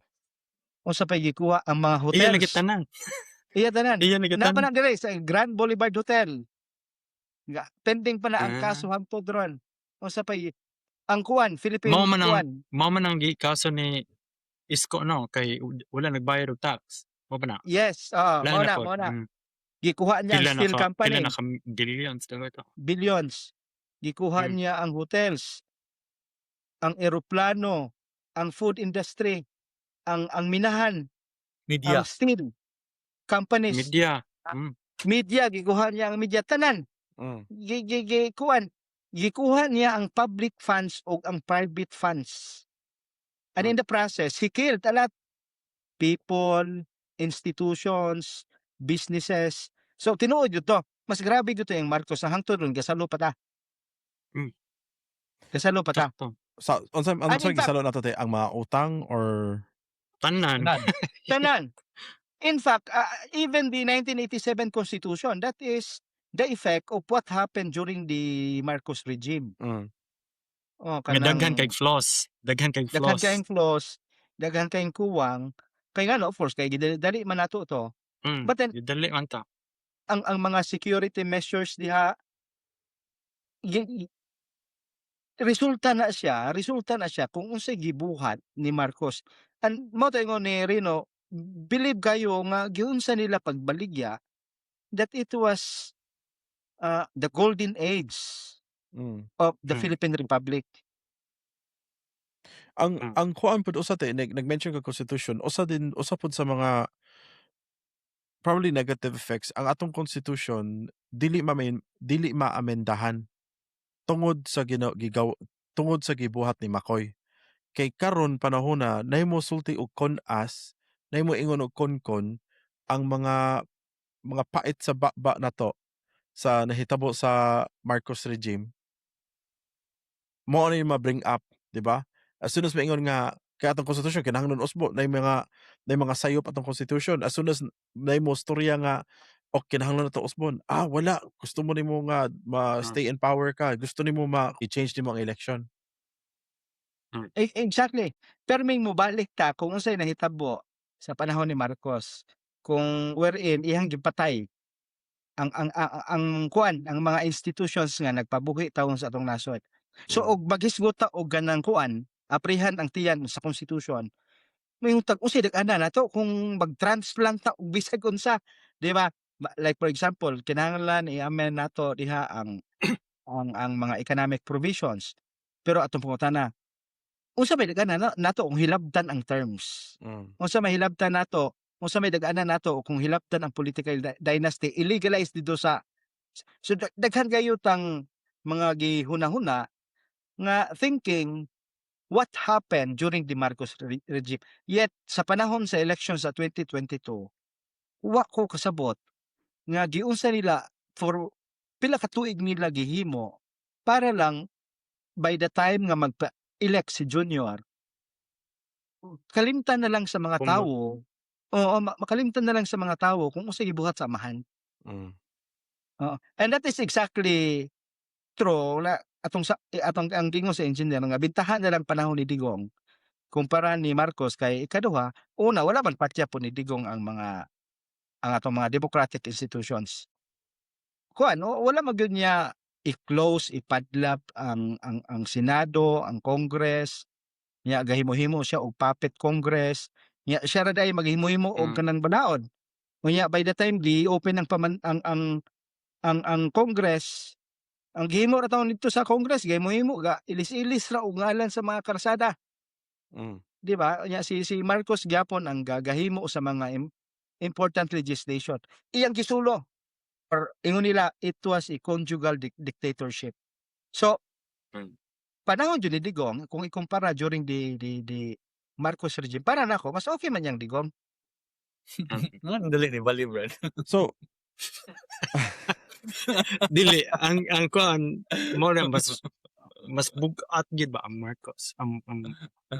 Speaker 3: Unsa pay gikuha, ang mga
Speaker 4: Iya
Speaker 3: hotels.
Speaker 4: lagi tanan.
Speaker 3: Iya tanan.
Speaker 4: Iya lagi
Speaker 3: Naa pa
Speaker 4: tanan.
Speaker 3: na dire sa Grand Boulevard Hotel. Nga pending pa na ang kaso hangtod ron. Unsa pay ang kuan Philippine
Speaker 4: Mao man ang
Speaker 3: kuan.
Speaker 4: Mao man ang gikaso ni Isko, no, kay wala nagbayad og tax. Mao ba na?
Speaker 3: Yes, oo,
Speaker 4: Lain
Speaker 3: mao
Speaker 4: na
Speaker 3: na,
Speaker 4: pod.
Speaker 3: mao na. Gikuha niya ang
Speaker 4: Pila na
Speaker 3: steel
Speaker 4: ka
Speaker 3: company.
Speaker 4: pila na ka billions daw ito.
Speaker 3: Billions. Gikuha niya ang hotels, ang eroplano, ang food industry, ang minahan,
Speaker 2: Media.
Speaker 3: ang steel companies.
Speaker 4: Media.
Speaker 3: Media, gikuha niya ang media tanan. Gi gi gi kuan, gikuha niya ang public funds ug ang private funds. And in the process, he killed a lot people, institutions, businesses. So tinuod jud to. Mas grabe jud to yung Marcos na hangtod ron gasalo pa ta. Gasalo pa ta.
Speaker 4: Sakto.
Speaker 1: Sa unsa
Speaker 3: And
Speaker 1: ano
Speaker 3: in
Speaker 1: sa
Speaker 3: fact
Speaker 1: gisalo nato te, ang mga utang or
Speaker 4: Tanan.
Speaker 2: Tanan.
Speaker 3: Tanan. In fact, even the 1987 Constitution, that is the effect of what happened during the Marcos regime. Oh,
Speaker 4: Nga daghan
Speaker 3: kanang
Speaker 4: kay flaws. Daghan kay
Speaker 3: daghan
Speaker 4: flaws.
Speaker 3: kayong flaws, daghan kayong kuwang. Kay ngano, of course, kay gidali man nato to. But then
Speaker 4: Gidali man ta.
Speaker 3: ang mga security measures diha resulta na siya kung unsay gibuhat ni Marcos. And mao to ingon ni Rino, believe kayo nga giunsa nila pagbaligya that it was the golden age of the Philippine Republic.
Speaker 1: Ang ang kuan pud usa te, nag-mention ka constitution, usa din, usa pud sa mga probably negative effects, ang atong constitution dili maamendahan tungod sa gina, gigaw tungod sa gibuhat ni Macoy. Kay karon panahon na nahimo sulti og con-as, nahimo ingon og con-con ang mga pait sa baba nato sa nahitabo sa Marcos regime. Mao ni ma-bring up, di ba? As soon as maingon nga kay atong constitution kinahanglan usbo, na mga sayop atong constitution. As soon as naay mo storya nga O kinahanglan nato usbon. Ah, wala, gusto mo nimo nga ma-stay in power ka, gusto nimo ma i-change nimo ang election.
Speaker 3: Exactly. Pero may mobalik ta kung unsay nahitabo sa panahon ni Marcos, kung wherein iyang gipatay ang kuan, ang mga institutions nga nagpabuhi tawon sa atong nasod. So og maghisgot ta og ganang kuan, aprihan ang tiyan sa constitution. Moingon tag unsay dag-ana nato kung mag-transplant ta og bisag unsa, di ba? Like for example, kinahanglan i-amend nato diha ang mga economic provisions. Pero atong pangutana, unsa may dag-ana nato kung hilabtan ang terms? Unsa may hilabtan nato? Unsa may dag-ana nato kung hilabtan ang political dynasty, illegalize dito sa. So daghan kayo tang mga gihuna-huna nga thinking what happened during the Marcos regime. Yet sa panahon sa election sa 2022, wa ko kasabot nga giunsa nila for pila ka tuig nila gihimo para lang by the time nga magpa-elect si Junior, kalimtan na lang sa mga tawo. Oo, makalimtan na lang sa mga tawo kung unsay gibuhat sa amahan. Oo. And that is exactly true na atong sa eh, atong ang gingon sa engineer nga bintahan na lang panahon ni Digong kumpara ni Marcos kay ikaduha, una, wala man patya po ni Digong ang atong mga democratic institutions. Kuan, wala man gyud niya i-close, ipadlap ang Senado, ang Congress. Nya gahimo-himo siya og puppet Congress. Nya siya ra diay maghimo-himo og kanang balaod. Unya by the time gi-open ang paman ang Congress, ang gihimo ra taon didto sa Congress, gahimo-himo ga ilis-ilis ra og ngalan sa mga karsada. Di ba? Unya si Marcos gyapon ang gagahimo sa mga important legislation. Iyang gisulo. Or ingon nila it was a conjugal dictatorship. So panahon jud ni Digong kung ikumpara during the Marcos regime, para nako mas okay man yang Digong.
Speaker 2: Ang dali ni bali, Brad.
Speaker 1: So
Speaker 4: Dili ang kuan mo na mas bug-at gid ba ang Marcos ang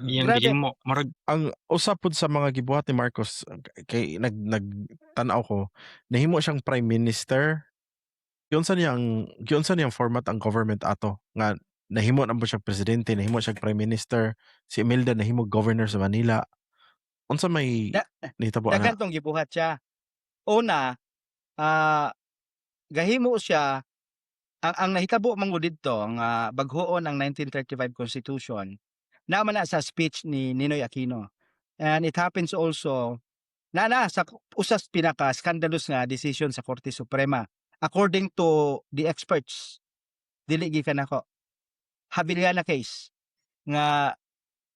Speaker 4: iyang
Speaker 3: Grabe.
Speaker 4: gihimo murag.
Speaker 1: Ang usa pud sa mga gibuhat ni Marcos kay nag nagtan-aw ko, nahimo siyang prime minister. Giunsa niyang format ang government ato nga nahimo na po siya presidente, nahimo siya prime minister, si Imelda nahimo governor sa Manila. Unsa may nahitabo ana?
Speaker 3: Daghan tong gibuhat siya. Una, gahimo siya ang nahitabo man gud didto nga bag-oon ang 1935 Constitution, naa man na sa speech ni Ninoy Aquino. And it happens also na sa usas pinaka scandalous nga decision sa Korte Suprema according to the experts. Dili gikan nako. Javellana case nga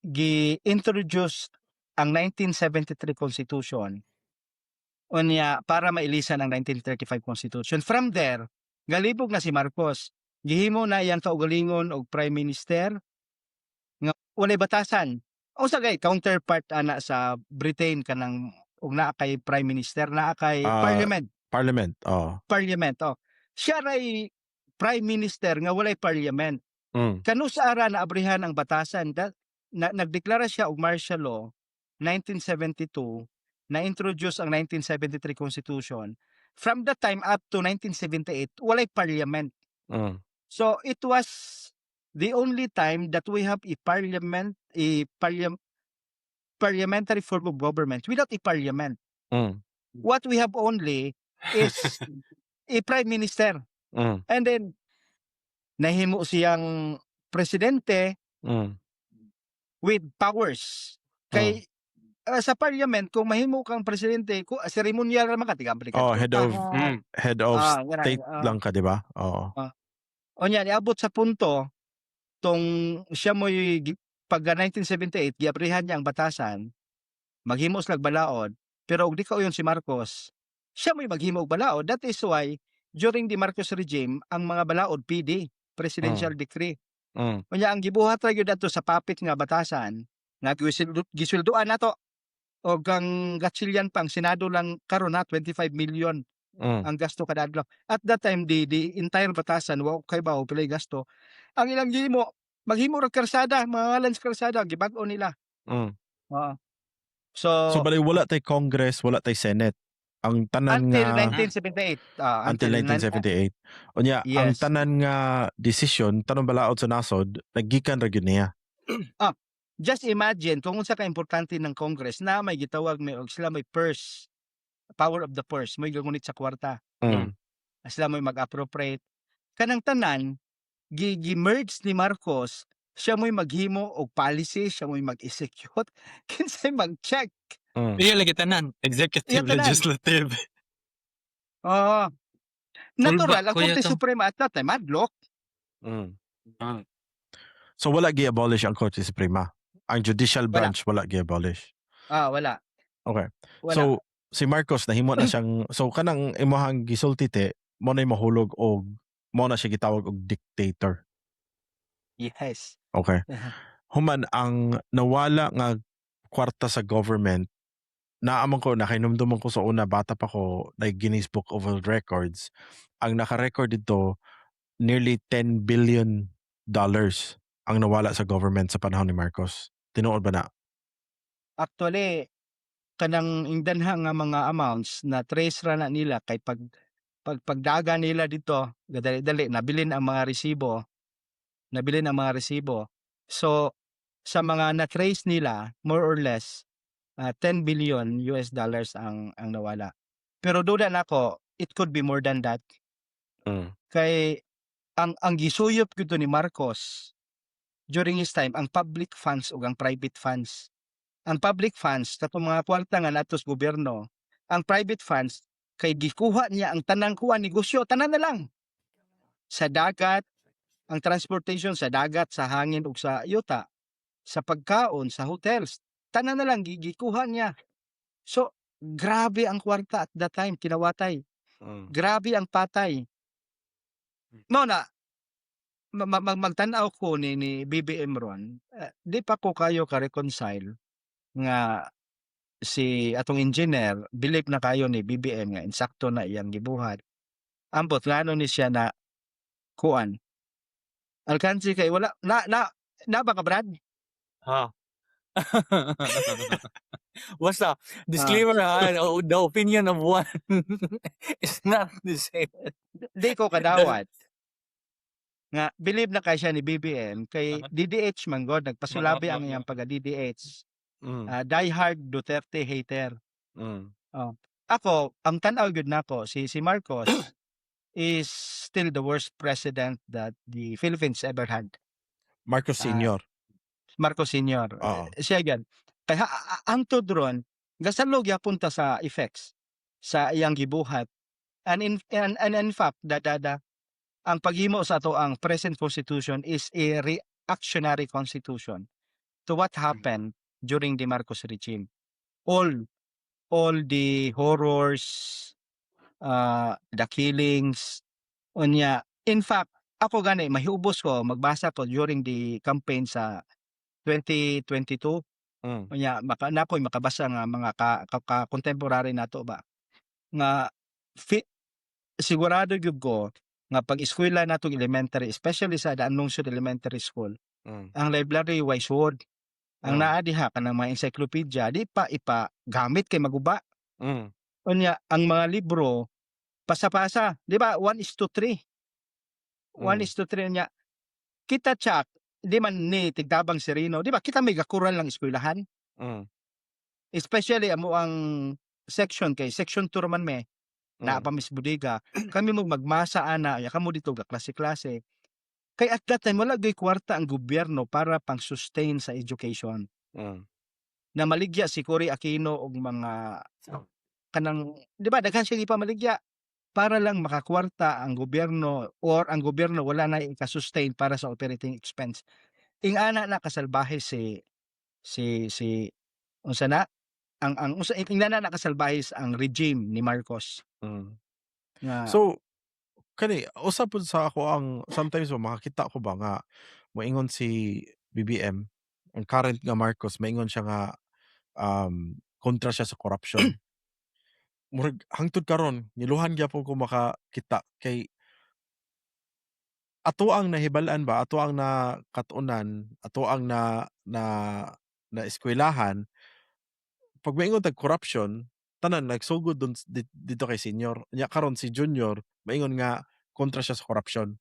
Speaker 3: gi-introduce ang 1973 Constitution unya para mailisan ang 1935 Constitution. From there, galibog na si Marcos. Gihimo na iyang kaugalingon og prime minister nga walay batasan. Unsa kay counterpart ana sa Britain kanang ug naa kay prime minister, naa kay parliament?
Speaker 1: Parliament, oh.
Speaker 3: Parliament, oh. Siya ray prime minister nga walay parliament. Kanus ara naabrihan ang batasan na nagdeklara siya og martial law 1972, na-introduce ang 1973 Constitution. From that time up to 1978, walay parliament. So it was the only time that we have a parliament, a parliamentary form of government without a parliament. What we have only is a prime minister. And then nahimo siyang presidente with powers. Kay sa parliament kung mahimo kang presidente, ku seremonyal ra man ka, tiga
Speaker 1: Oh, head of state lang ka, di ba? Oo.
Speaker 3: Unya niabot sa punto tong siya mo'y pagka 1978 giabrihan niya ang batasan, maghimo silag balaod, pero og di kauyon si Marcos, siya mo'y maghimo og balaod. That is why during the Marcos regime ang mga balaod PD, presidential decree. Unya ang gibuhat ra gyud adto sa puppet nga batasan nga gisweldoan nato og ang gatsilyan pang Senado lang karon na 25 million ang gasto kada adlaw. At that time the entire batasan wa ko kahibaw pilay gasto. Ang ilang gihimo, maghimo ra karsada, mga ngalan sa karsada gibag-o nila. Oo. So,
Speaker 1: So bali wala tay Congress, wala tay Senate. Ang tanan
Speaker 3: Until
Speaker 1: nga
Speaker 3: 1978.
Speaker 1: Until 1978. Unya ang tanan nga desisyon, tanang balaod sa nasod, naggikan ra gyud niya.
Speaker 3: Just imagine kung unsa ka importante ng Congress na may gitawag may og sila may purse, power of the purse, may gagunit sa kwarta. Sila may mag-appropriate. Kanang tanan gi gi-merge ni Marcos, siya mo'y maghimo og policy, siya mo'y mag-execute, kinsay mag-check?
Speaker 4: Iya lagi tanan, executive,
Speaker 3: Iya tanan.
Speaker 4: Legislative.
Speaker 3: Oo. Natural, ang
Speaker 2: Kuya
Speaker 3: Korte
Speaker 2: to.
Speaker 3: Suprema at that time, madlock.
Speaker 1: So wala gi-abolish ang Korte Suprema. Ang judicial
Speaker 3: Wala.
Speaker 1: Branch wala gi-abolish.
Speaker 3: Ah, wala. Wala.
Speaker 1: So si Marcos nahimo na siyang, so kanang imong gisulti te mo na mahulog og mo na siya gitawag og dictator.
Speaker 3: Yes.
Speaker 1: Okay. Human ang nawala nga kwarta sa government, naamon ko, nakahinumduman ko sa una, bata pa ko, like Guinness Book of World Records, ang naka-record dito, nearly $10 billion ang nawala sa government sa panahon ni Marcos. Tinuod ba na?
Speaker 3: Actually, kanang ingdanha nga mga amounts na trace ra na nila kay pag pagdaga nila dito, gadali-dali nabilin ang mga resibo. Nabilin ang mga resibo. So sa mga na-trace nila, more or less 10 billion US dollars ang nawala. Pero duda nako, it could be more than that. Kay ang gisuyop gyud ni Marcos during his time ang public funds ug ang private funds. Ang public funds katong mga kwarta nga natos gobyerno. Ang private funds kay gikuha niya ang tanang kuha negosyo, tanan na lang. Sa dagat, ang transportation sa dagat, sa hangin ug sa yuta, sa pagkaon, sa hotels, tanan na lang gikuha niya. So grabe ang kwarta at that time kinawatay. Grabe ang patay. No na magtan-aw ko ni BBM ron, eh, di pa ko kayo ka-reconcile nga si atong engineer believe na kayo ni BBM nga insakto na iyang gibuhat. Ambot ngano ni siya na kuan. Alkansi kay wala na na na ba ka, Brad?
Speaker 2: Ha. Basta, disclaimer ha, the opinion of one is not the same.
Speaker 3: Di ko kadawat. Nga believe na kay siya ni BBM kay DDH man god, nagpasulabi ang iyang pagka DDH. Ah, diehard Duterte hater. Ako, ang tan-aw gyud nako si Marcos is still the worst president that the Philippines ever had.
Speaker 1: Marcos
Speaker 3: Ah,
Speaker 1: Senior.
Speaker 3: Marcos Senior.
Speaker 1: Oo.
Speaker 3: Siya gyud. Kay hangtod ron gasalog gyapon ta sa effects sa iyang gibuhat. And in fact, da, ang paghimo sa ato ang present constitution is a reactionary constitution to what happened during the Marcos regime. All the horrors, the killings, unya. In fact, ako gani mahiubos ko magbasa ko during the campaign sa 2022. Unya maka na ko'y makabasa nga mga ka contemporary nato ba nga sigurado gyud ko nga pag eskwela natong elementary, especially sa Daan Lungsod Elementary School, ang library way suod. Ang naa diha kanang mga encyclopedia, di pa ipagamit kay maguba. Unya ang mga libro pasa-pasa, di ba, 1:3. 1:3. Unya kita tsak di man ni tigtabang serino, di ba kita may gakuran lang eskwelahan? Especially amo ang section kay section 2 man me, naa pa mis bodega, kami mo magmasa ana, ya kamo dito ga klase-klase. Kay at that time wala gyud kwarta ang gobyerno para pang-sustain sa education. Na maligya si Cory Aquino og mga kanang, di ba, daghan siya gipamaligya para lang makakwarta ang gobyerno or ang gobyerno wala na ika-sustain para sa operating expense. Ingana na kasalbahe si unsa na ang unsa, ingana na kasalbahe ang regime ni Marcos. Nga
Speaker 1: So kani usa pud sa ako ang sometimes ba makakita ko ba nga moingon si BBM, ang current nga Marcos, maingon siya nga kontra siya sa corruption. Murag hangtod karon ngiluhan gyapon ko makakita kay ato ang nahibal-an ba, ato ang nakat-unan, ato ang na na na eskwelahan, pag maingon tag corruption, Tanan nagsugod dun dito kay Senior. Nya karon si Junior maingon nga kontra siya sa korupsyon.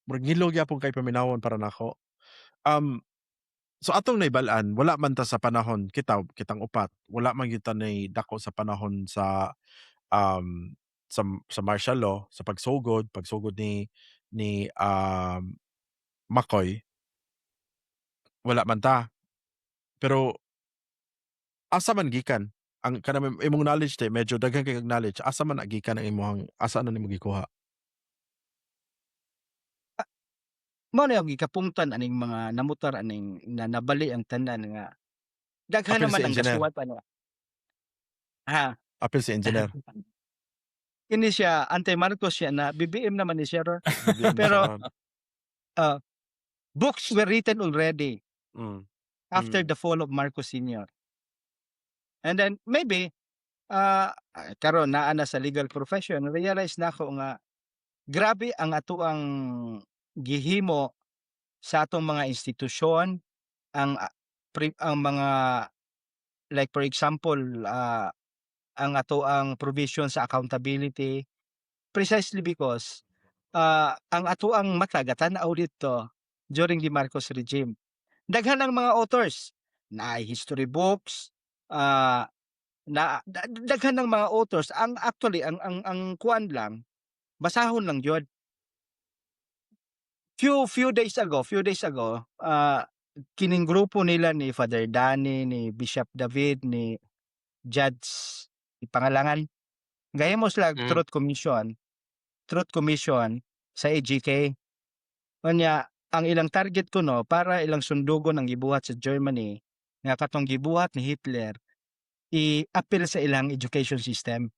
Speaker 1: Murag ngilo gyapon kay paminawon para nako. So atong naibal-an, wala man ta sa panahon kita, kitang upat, wala man gyud ta nay dako sa panahon sa martial law, sa pagsugod ni Macoy. Wala man ta. Pero asa man gikan ang kanang imong knowledge te, medyo daghan kay kag knowledge, asa man na gikan ang imong, asa na nimo gikuha?
Speaker 3: Mao na yung gikapungtan aning mga namutar aning na nabali ang tanan nga daghan
Speaker 1: Apil
Speaker 3: naman
Speaker 1: si
Speaker 3: ang
Speaker 1: engineer.
Speaker 3: gasuwat ano. Ha?
Speaker 1: Apil si engineer.
Speaker 3: Kini siya anti-Marcos siya na BBM naman ni siya ro.
Speaker 1: BBM na
Speaker 3: Pero
Speaker 1: siya ron.
Speaker 3: Books were written already after the fall of Marcos Sr. And then maybe karon naa na sa legal profession, realize na ako nga grabe ang atoang gihimo sa atong mga institusyon, ang mga, like for example, ang atoang provision sa accountability, precisely because ang atoang mata gatan-aw didto during the Marcos regime. Daghan ang mga authors, naay history books, na daghan ng mga authors. Ang actually ang kuan lang, basahon lang gyud. Few days ago, kining grupo nila ni Father Danny, ni Bishop David, ni Judge Pangalangan, gahimo sila Truth Commission sa EJK. Unya ang ilang target kuno para ilang sundugon ang gibuhat sa Germany nga katong gibuhat ni Hitler, i-apil sa ilang education system.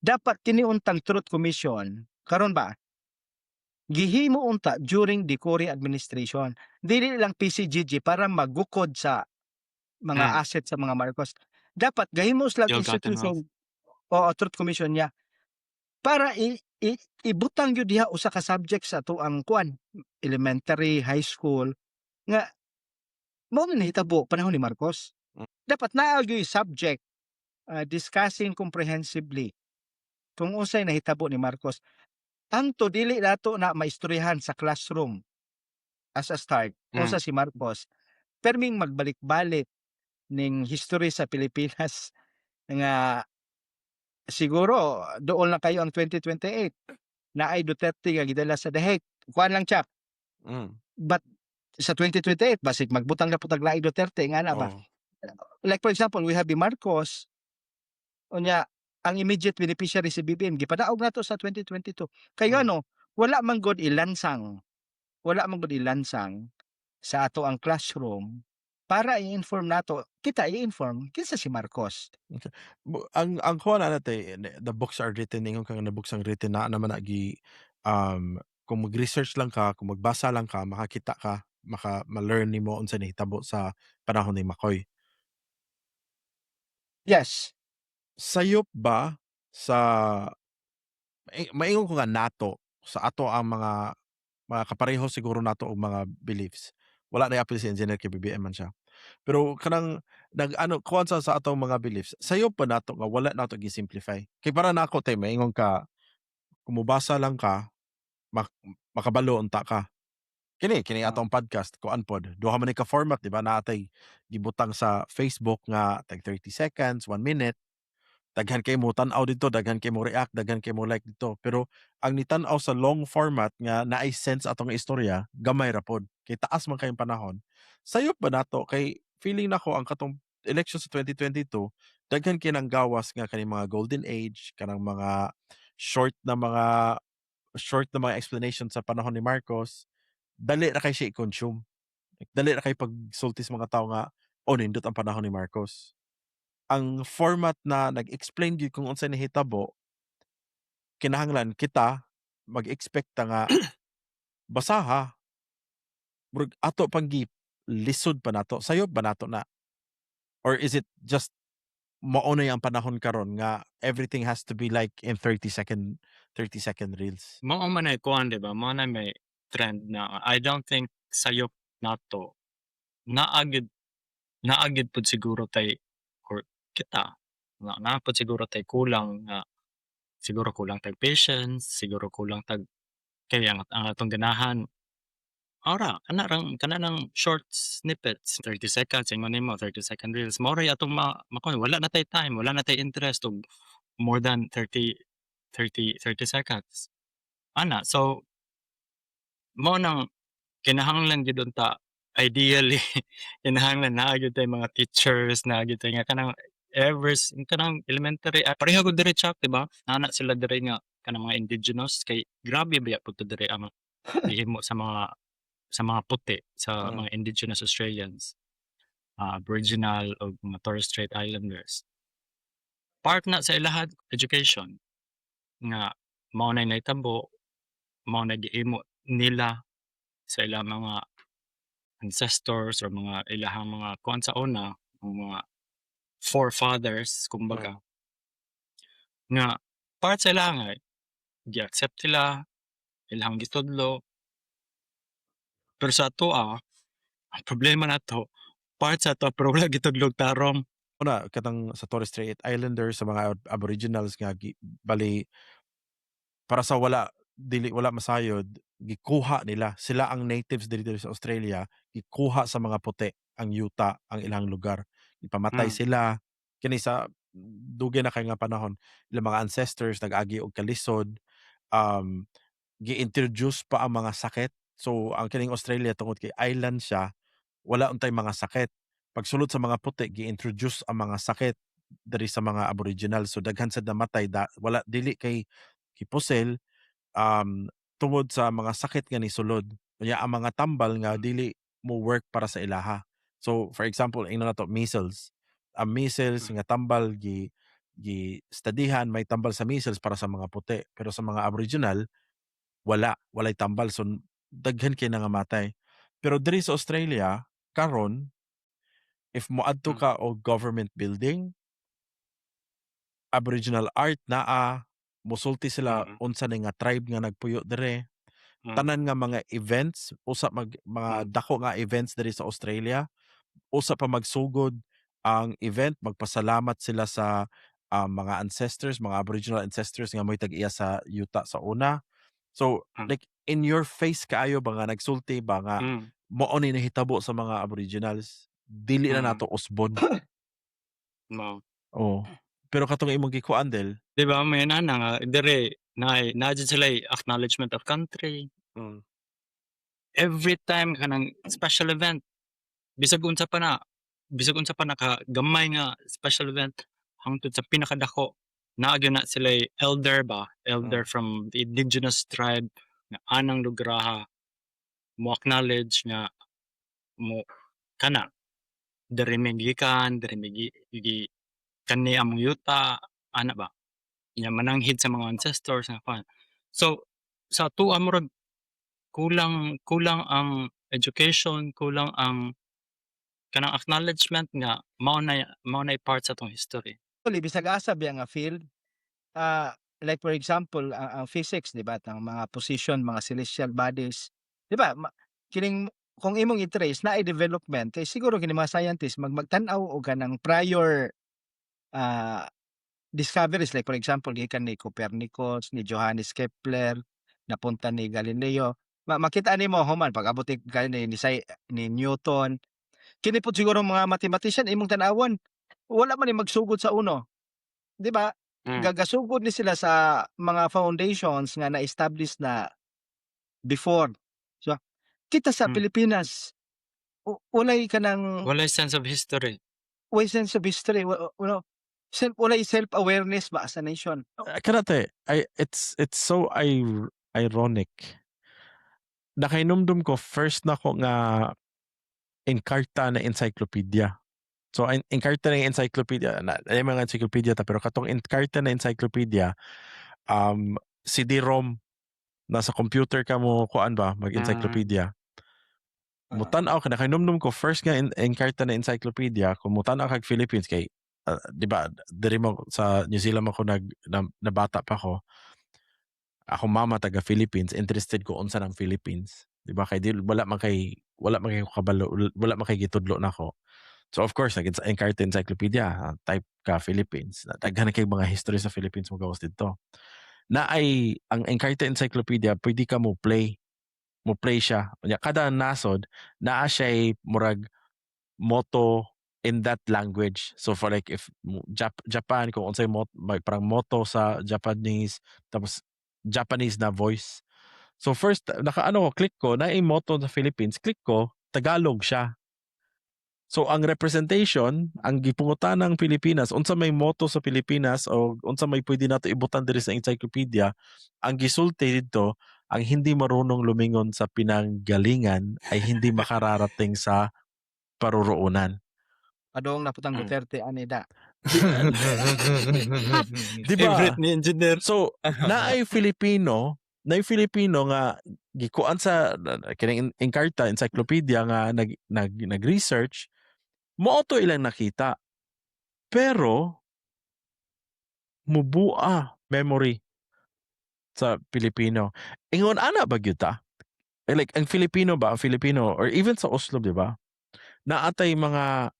Speaker 3: Dapat kini untang Truth Commission karon ba, gihimo unta during the Cory administration. Dili lang PCGG para magukod sa mga assets sa mga Marcos. Dapat gahimo sila
Speaker 4: Ill-gotten
Speaker 3: institution o Truth Commission niya para i, i ibutang gyud diha usa ka subject sa atoang kuan, elementary, high school, nga mao na nahitabo panahon ni Marcos. Dapat naa gyud subject discussing comprehensively kung unsay nahitabo ni Marcos. Anto dili nato na maistoryahan sa classroom as a start unsa si Marcos. Perming magbalik-balik ning history sa Pilipinas nga siguro dool na kayo ang 2028 naay Duterte nga gidala sa The Hague. Kuan lang chap. But sa 2028 basig magbutang na pud tag laing Duterte nga na ba. Like for example, we have the Marcos. Unya ang immediate beneficiary si BBM, gipadaog nato sa 2022. Kay ano, wala man gud ilansang. Wala man gud ilansang sa ato ang classroom para i-inform nato, kita i-inform kinsa si Marcos.
Speaker 1: Okay. Ang kuha na nate, the books are written, ingon ka nga the books ang written na naman na gi kung mag-research lang ka, kung magbasa lang ka, makakita ka, maka ma-learn nimo unsa nahitabo sa panahon ni Macoy.
Speaker 3: Yes.
Speaker 1: Sayop ba sa maingon ko nga nato sa ato ang mga kapareho siguro nato og mga beliefs. Wala na apil si engineer kay BBM man siya. Pero kanang nag-ano kuan sa atong mga beliefs, sayop ba nato nga wala nato gi-simplify? Kay para nako te, maingon ka kung mobasa lang ka, makabalo unta ka. Kini atong podcast kuan pod, duha man ni ka format, di ba? Naa tay gibutang sa Facebook nga tag 30 seconds, 1 minute. Daghan kay mo tan-aw dito, daghan kay mo react, daghan kay mo like dito. Pero ang nitan-aw sa long format nga naay sense atong istorya, gamay ra pod. Kay taas man kayong panahon. Sayop ba nato kay feeling nako ang katong election sa 2022, daghan kay nang gawas nga kaning mga golden age, kanang mga short na mga explanation sa panahon ni Marcos, dali ra kay siya i-consume. Dali ra kay pagsulti sa mga tawo nga, "Oh, nindot ang panahon ni Marcos." Ang format na nag-explain gyud kung unsay nahitabo, kinahanglan kita mag-expect ta nga basaha. Murag ato pang gi lisod pa nato, sayop ba nato na? Or is it just mao na ang panahon karon nga everything has to be like in 30-second reels?
Speaker 4: Mao man ay kuan, di ba? Mao na may trend na I don't think sayop nato. Naa gyud pud siguro tay or kita Nga naa pod siguro tay kulang nga siguro kulang tag patience, siguro kulang tag kay ang atong ganahan ora kana rang kana ng short snippets, 30 seconds ingon nimo, 30-second reels mao ray atong ma makuan. Wala na tay time, wala na tay interest og more than 30 30 30 seconds ana. So mao nang kinahanglan gyud unta, ideally kinahanglan naa gyud tay mga teachers, naa gyud tay nga kanang ever kanang elementary, pareha gud diri, Chuck, di ba? Naa na sila diri nga kanang mga indigenous kay grabe baya pud to diri ang gihimo sa mga puti sa mga indigenous Australians, Aboriginal ug mga Torres Strait Islanders. Part na sa ilaha education nga mao nay nahitabo, mao na gihimo nila sa ilang mga ancestors or mga ilahang mga kuan sa una, ang mga forefathers kumbaga. Nga part sa ilaha nga gi-accept sila, ilahang gitudlo. Pero sa atoa, ang problema nato, part sa ato pero wala gitudlog tarong.
Speaker 1: Una katong sa Torres Strait Islanders, sa mga aboriginals nga gi bali para sa wala dili wala masayod, gikuha nila, sila ang natives diri sa Australia, gikuha sa mga puti ang yuta, ang ilang lugar. Gipamatay sila kini sa dugay na kay nga panahon. Ilang mga ancestors nag-agi og kalisod, gi-introduce pa ang mga sakit. So ang kining Australia, tungod kay island siya, wala untay mga sakit. Pagsulod sa mga puti, gi-introduce ang mga sakit diri sa mga aboriginal. So daghan sad namatay da, wala dili kay gipusil, tungod sa mga sakit nga nisulod. Unya ang mga tambal nga dili mo work para sa ilaha. So for example, ingnon nato measles. Ang measles nga tambal gi gi-studyhan, may tambal sa measles para sa mga puti, pero sa mga aboriginal wala, walay tambal, so daghan kay nangamatay. Pero diri sa Australia karon, if moadto ka og government building, aboriginal art naa, mosulti sila unsa ni nga tribe nga nagpuyo diri. Tanan nga mga events, usa mag mga dako nga events diri sa Australia, usa pa magsugod ang event, magpasalamat sila sa mga ancestors, mga aboriginal ancestors nga mo'y tag-iya sa yuta sa una. So like in your face kaayo ba nga nagsulti ba nga mao ni nahitabo sa mga aboriginals, dili na nato usbon.
Speaker 4: Mao.
Speaker 1: Oo. Pero katong imong gikuan del
Speaker 4: Di ba may inana nga diri naay naa jud sila'y acknowledgement of country. Every time kanang special event, bisag unsa pa na, bisag unsa pa na ka gamay nga special event hangtod sa pinakadako, naa gyud na sila'y elder ba, elder from the indigenous tribe nga anang lugar mo acknowledge nga mo kana diri mi gikan, diri mi gi gi kani among yuta ana ba. Nya mananghid sa mga ancestors nga kuan. So sa atoa murag kulang kulang ang education, kulang ang kanang acknowledgement nga mao nay part sa atong history.
Speaker 3: Actually, bisag asa biya nga field, like for example, ang physics, di ba, ang mga position, mga celestial bodies, di ba, kining kung imong i-trace naay development kay siguro kini mga scientist magtan-aw og kanang prior discoveries, like for example gikan ni Copernicus, ni Johannes Kepler, napunta ni Galileo. Makita nimo human pag-abot ni ni ni Newton. Kini pud siguro mga mathematician, imong tan-awon, wala man ni magsugod sa uno. Di ba? Gagasugod ni sila sa mga foundations nga na-establish na before. So, kita sa Pilipinas, walay kanang
Speaker 4: Walay sense of history.
Speaker 3: Way sense of history, wa wala self walay self-awareness ba as a nation.
Speaker 1: Kana te, I it's so ironic. Nakahinumdum ko first nako nga Encarta na encyclopedia. So ang Encarta na encyclopedia na ay mga encyclopedia ta, pero katong Encarta na encyclopedia, CD-ROM, nasa computer ka mo kuan ba mag-encyclopedia. Mutan-aw ka, nakahinumdum ko first nga Encarta na encyclopedia, kung mutan-aw kag Philippines kay di ba diri mo sa New Zealand mo ko nag na, nabata pa ko. Akong mama taga Philippines, interested ko unsa ng Philippines. Di ba kay di wala man kay kabalo, wala man kay gitudlo nako. So of course, nag Encarta Encyclopedia, type ka Philippines. Daghan na kay mga history sa Philippines mo gawas didto. Naay ang Encarta Encyclopedia, pwede ka mo play. Mo play siya. Unya kada nasod naa siya murag motto in that language. So for like if Japan, kung unsay may parang motto sa Japanese, tapos Japanese na voice. So first nakaano ko, click ko na motto sa Philippines, click ko, Tagalog siya. So ang representation, ang gipungutan ng Pilipinas, unsa may motto sa Pilipinas o unsa may pwede nato ibutan diri sa encyclopedia, ang gisulti didto, "Ang hindi marunong lumingon sa pinanggalingan ay hindi makararating sa paruroonan."
Speaker 3: Padong na putang Duterte ani da.
Speaker 1: Di ba?
Speaker 4: Favorite ni engineer.
Speaker 1: So, naay Filipino nga gikuan sa kining Encarta Encyclopedia nga nag nag nag-research, mao to ilang nakita. Pero mubua memory sa Pilipino. Ingon ana ba gyud ta? Eh, like ang Filipino ba, ang Filipino or even sa Oslo, di ba? Naatay mga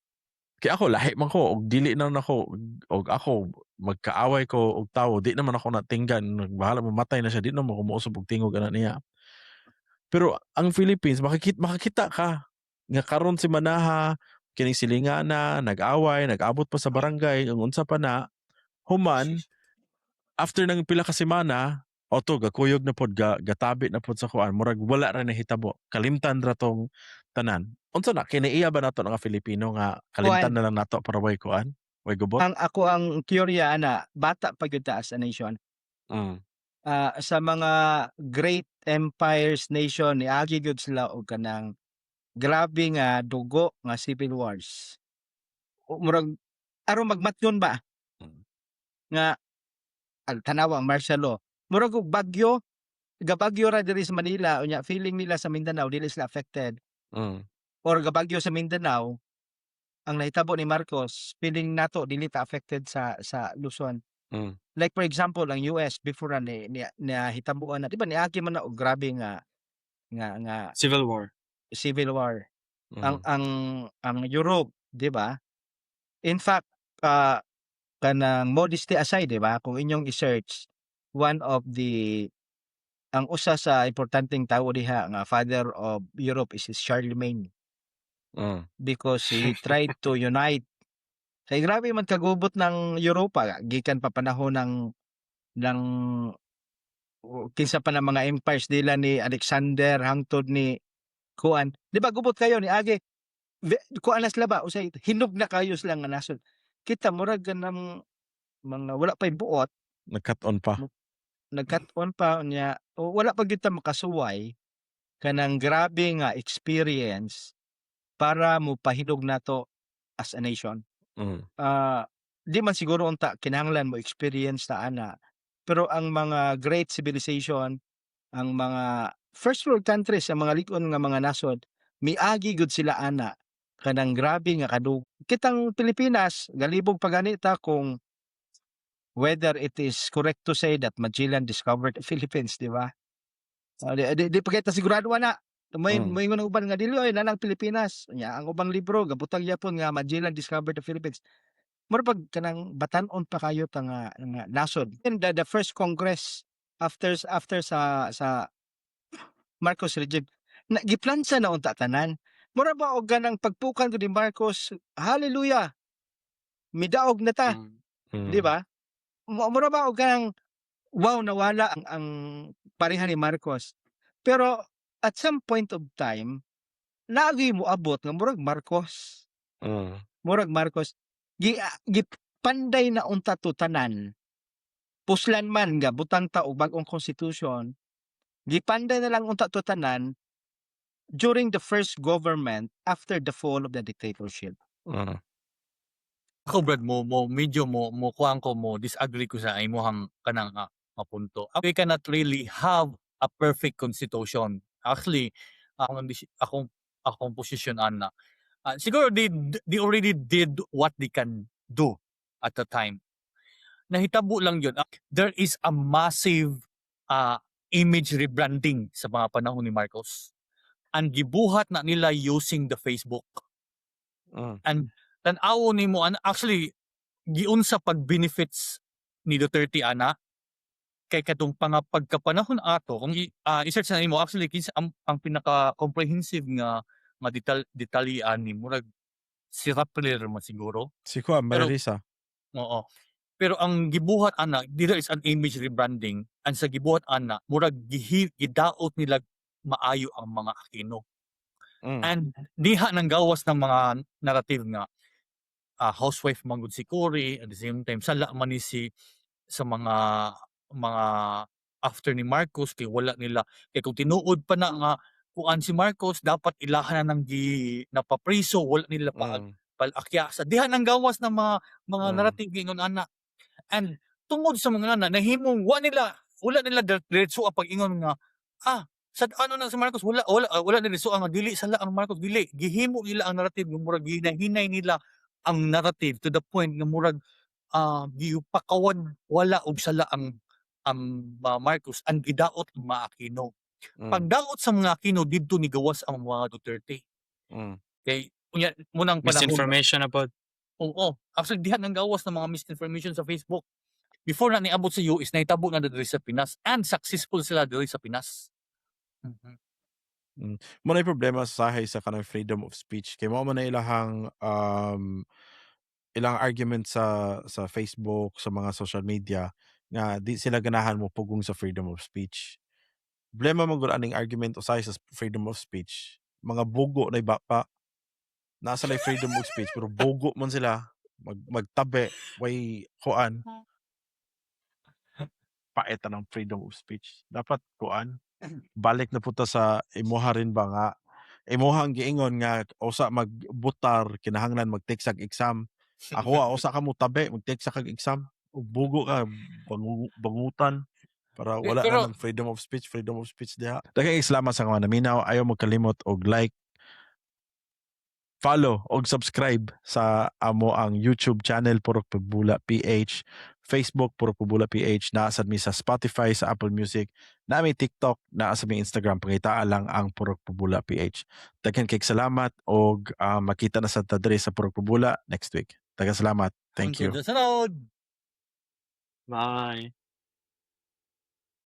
Speaker 1: kay ako lahi man ko og dili na nako og ako magkaaway ko og tawo, di naman ako natinggan, bahala mamatay na siya, di naman ako mousab og tingog ana niya. Pero ang Philippines, makakita ka nga karon si Manaha kining silingana, nag-away, nag-abot pa sa barangay, ang unsa pa na, human after ng pila ka semana oto gakuyog na pod, gatabi na pod sa kuan, murag wala ra nahitabo, kalimtan ra tong tanan. Unsa na kinaiya ba nato nga Filipino nga kalimtan
Speaker 3: Kuan.
Speaker 1: Na lang nato para way kuan, way gubot?
Speaker 3: Ang ako ang teorya ana, bata pa gyud ta as a nation. Ah, sa mga great empires nation, niagi gyud sila og kanang grabe nga dugo nga civil wars. O murag aron magmatyon ba nga al tanawa ang martial law. Murag og bagyo, gabagyo ra diri sa Manila, unya feeling nila sa Mindanao dili sila affected. Or gabagyo sa Mindanao, ang nahitabo ni Marcos, feeling nato dili ta affected sa Luzon. Like for example, ang US before ra ni nahitabuan na, di ba, niagi man na og grabe nga
Speaker 4: Civil War.
Speaker 3: Civil war. Ang ang Europe, di ba? In fact, kanang modesty aside, di ba? Kung inyong i-search, one of the ang usa sa importanteng tawo diha nga father of Europe is Charlemagne because he tried to unite. Kay grabe man kagubot ng Europa gikan pa panahon ng o kinsa pa na mga empires nila ni Alexander hangtod ni kuan. Di ba gubot kayo ni agi kuan na sila ba, usay hinog na kayo sila nga nasod. Kita murag kanang mga wala pay buot.
Speaker 1: Nag-cut-on pa.
Speaker 3: Nag-cut-on pa unya o wala pa gyud ta makasuway kanang grabe nga experience para mopahinog nato as a nation. Ah, di man siguro unta kinahanglan mo experience ta ana, pero ang mga great civilization, ang mga first world countries, ang mga lig-on nga mga nasod, miagi gyud sila ana kanang grabe nga kitang Pilipinas galibog pa gani ta kung whether it is correct to say that Magellan discovered the Philippines, di ba? Ah, di pa kita sigurado ana. May moingon ang uban nga dili oy naa ang Pilipinas. Nya ang ubang libro gabutang gyapon nga Magellan discovered the Philippines. Mura pag kanang batan-on pa kayo ta nga nasod. And the first Congress after sa Marcos regime na giplansa na unta tanan. Mura ba og ganang pagpukan ko ni Marcos, hallelujah. Midaog na ta, di ba? Mura ba og kanang wow, nawala ang pareha ni Marcos. Pero at some point of time, naagi mo abot nga murag Marcos. Murag Marcos. Gipanday na unta to tanan. Puslan man nga butang ta og bag-ong constitution, gipanday na lang unta to tanan during the first government after the fall of the dictatorship.
Speaker 2: Ako, Brad, mo medyo mo kuan ko, mo disagree ko sa imong kanang nga punto. We cannot really have a perfect constitution. Actually, akong posisyon ana. Siguro they already did what they can do at the time. Nahitabo lang yun. There is a massive image rebranding sa mga panahon ni Marcos. Ang gibuhat na nila using the Facebook. And tan-awon nimo an, actually giunsa pag benefits ni Duterte ana kay katong panga pagkapanahon ato kung i-search na nimo, actually kinsa ang pinaka comprehensive nga detalye ani, murag si Rappler man siguro.
Speaker 1: Si kuan
Speaker 2: Pero
Speaker 1: Maririsa.
Speaker 2: Oo. Pero ang gibuhat ana dira is an image rebranding, and sa gibuhat ana murag gidaot nila maayo ang mga Aquino. And diha nang gawas ng mga narrative nga housewife man gud si Cory, at the same time sala man ni si sa mga after ni Marcos kay wala nila, kay kung tinuod pa na nga kuan si Marcos, dapat ilahan na nang gi napapriso, wala nila pa palakya sa diha nang gawas ng mga narrative ingon ana. And tungod sa mga ana nahimong wala nila diretso ang pag-ingon nga sa ano na si Marcos, wala diretso nga dili sala ang Marcos. Dili gihimo nila ang narrative nga murag ginahinay nila ang narrative to the point nga murag gipakawan wala og sala ang Marcos ang gidaot ang mga Aquino. Pagdaot sa mga Aquino, didto ni gawas ang mga Duterte. Kay unya munang panahon
Speaker 4: Misinformation about
Speaker 2: Oo. Actually diha nang gawas ng mga misinformation sa Facebook. Before na niabot sa US, nahitabo na diri sa Pinas and successful sila diri sa Pinas.
Speaker 1: Mao na problema sa sahay sa kanang freedom of speech kay mao man na ilang argument sa Facebook, sa mga social media nga di sila ganahan mo pugong sa freedom of speech. Problema man gud aning argument usahay sa freedom of speech, mga bugo na bapa. Naa sila'y freedom of speech pero bugo man sila, magtabi, way kuan. Pait anang freedom of speech. Dapat kuan, balik na pud ta sa imuha rin ba nga imuhang giingon nga usa magbotar kinahanglan mag-take sag exam. Ako, usa ka mo tabi mag-take sa kag exam ug bugo ka bangutan para
Speaker 2: Eh,
Speaker 1: wala
Speaker 2: pero
Speaker 1: na ng freedom of speech diha. Daghang salamat sa mga naminaw. Ayaw magkalimot og like, follow og subscribe sa amo ang YouTube channel, Purok Pabula PH, Facebook, Purok Pabula PH, naa sad mi sa Spotify, sa Apple Music, naa mi TikTok, naa sa mi Instagram, pangitaa lang ang Purok Pabula PH. Daghan kay salamat og makita na sad ta diri sa Purok Pabula next week. Daghang salamat. Thank you.
Speaker 2: Hangtod sa sunod.
Speaker 4: Bye.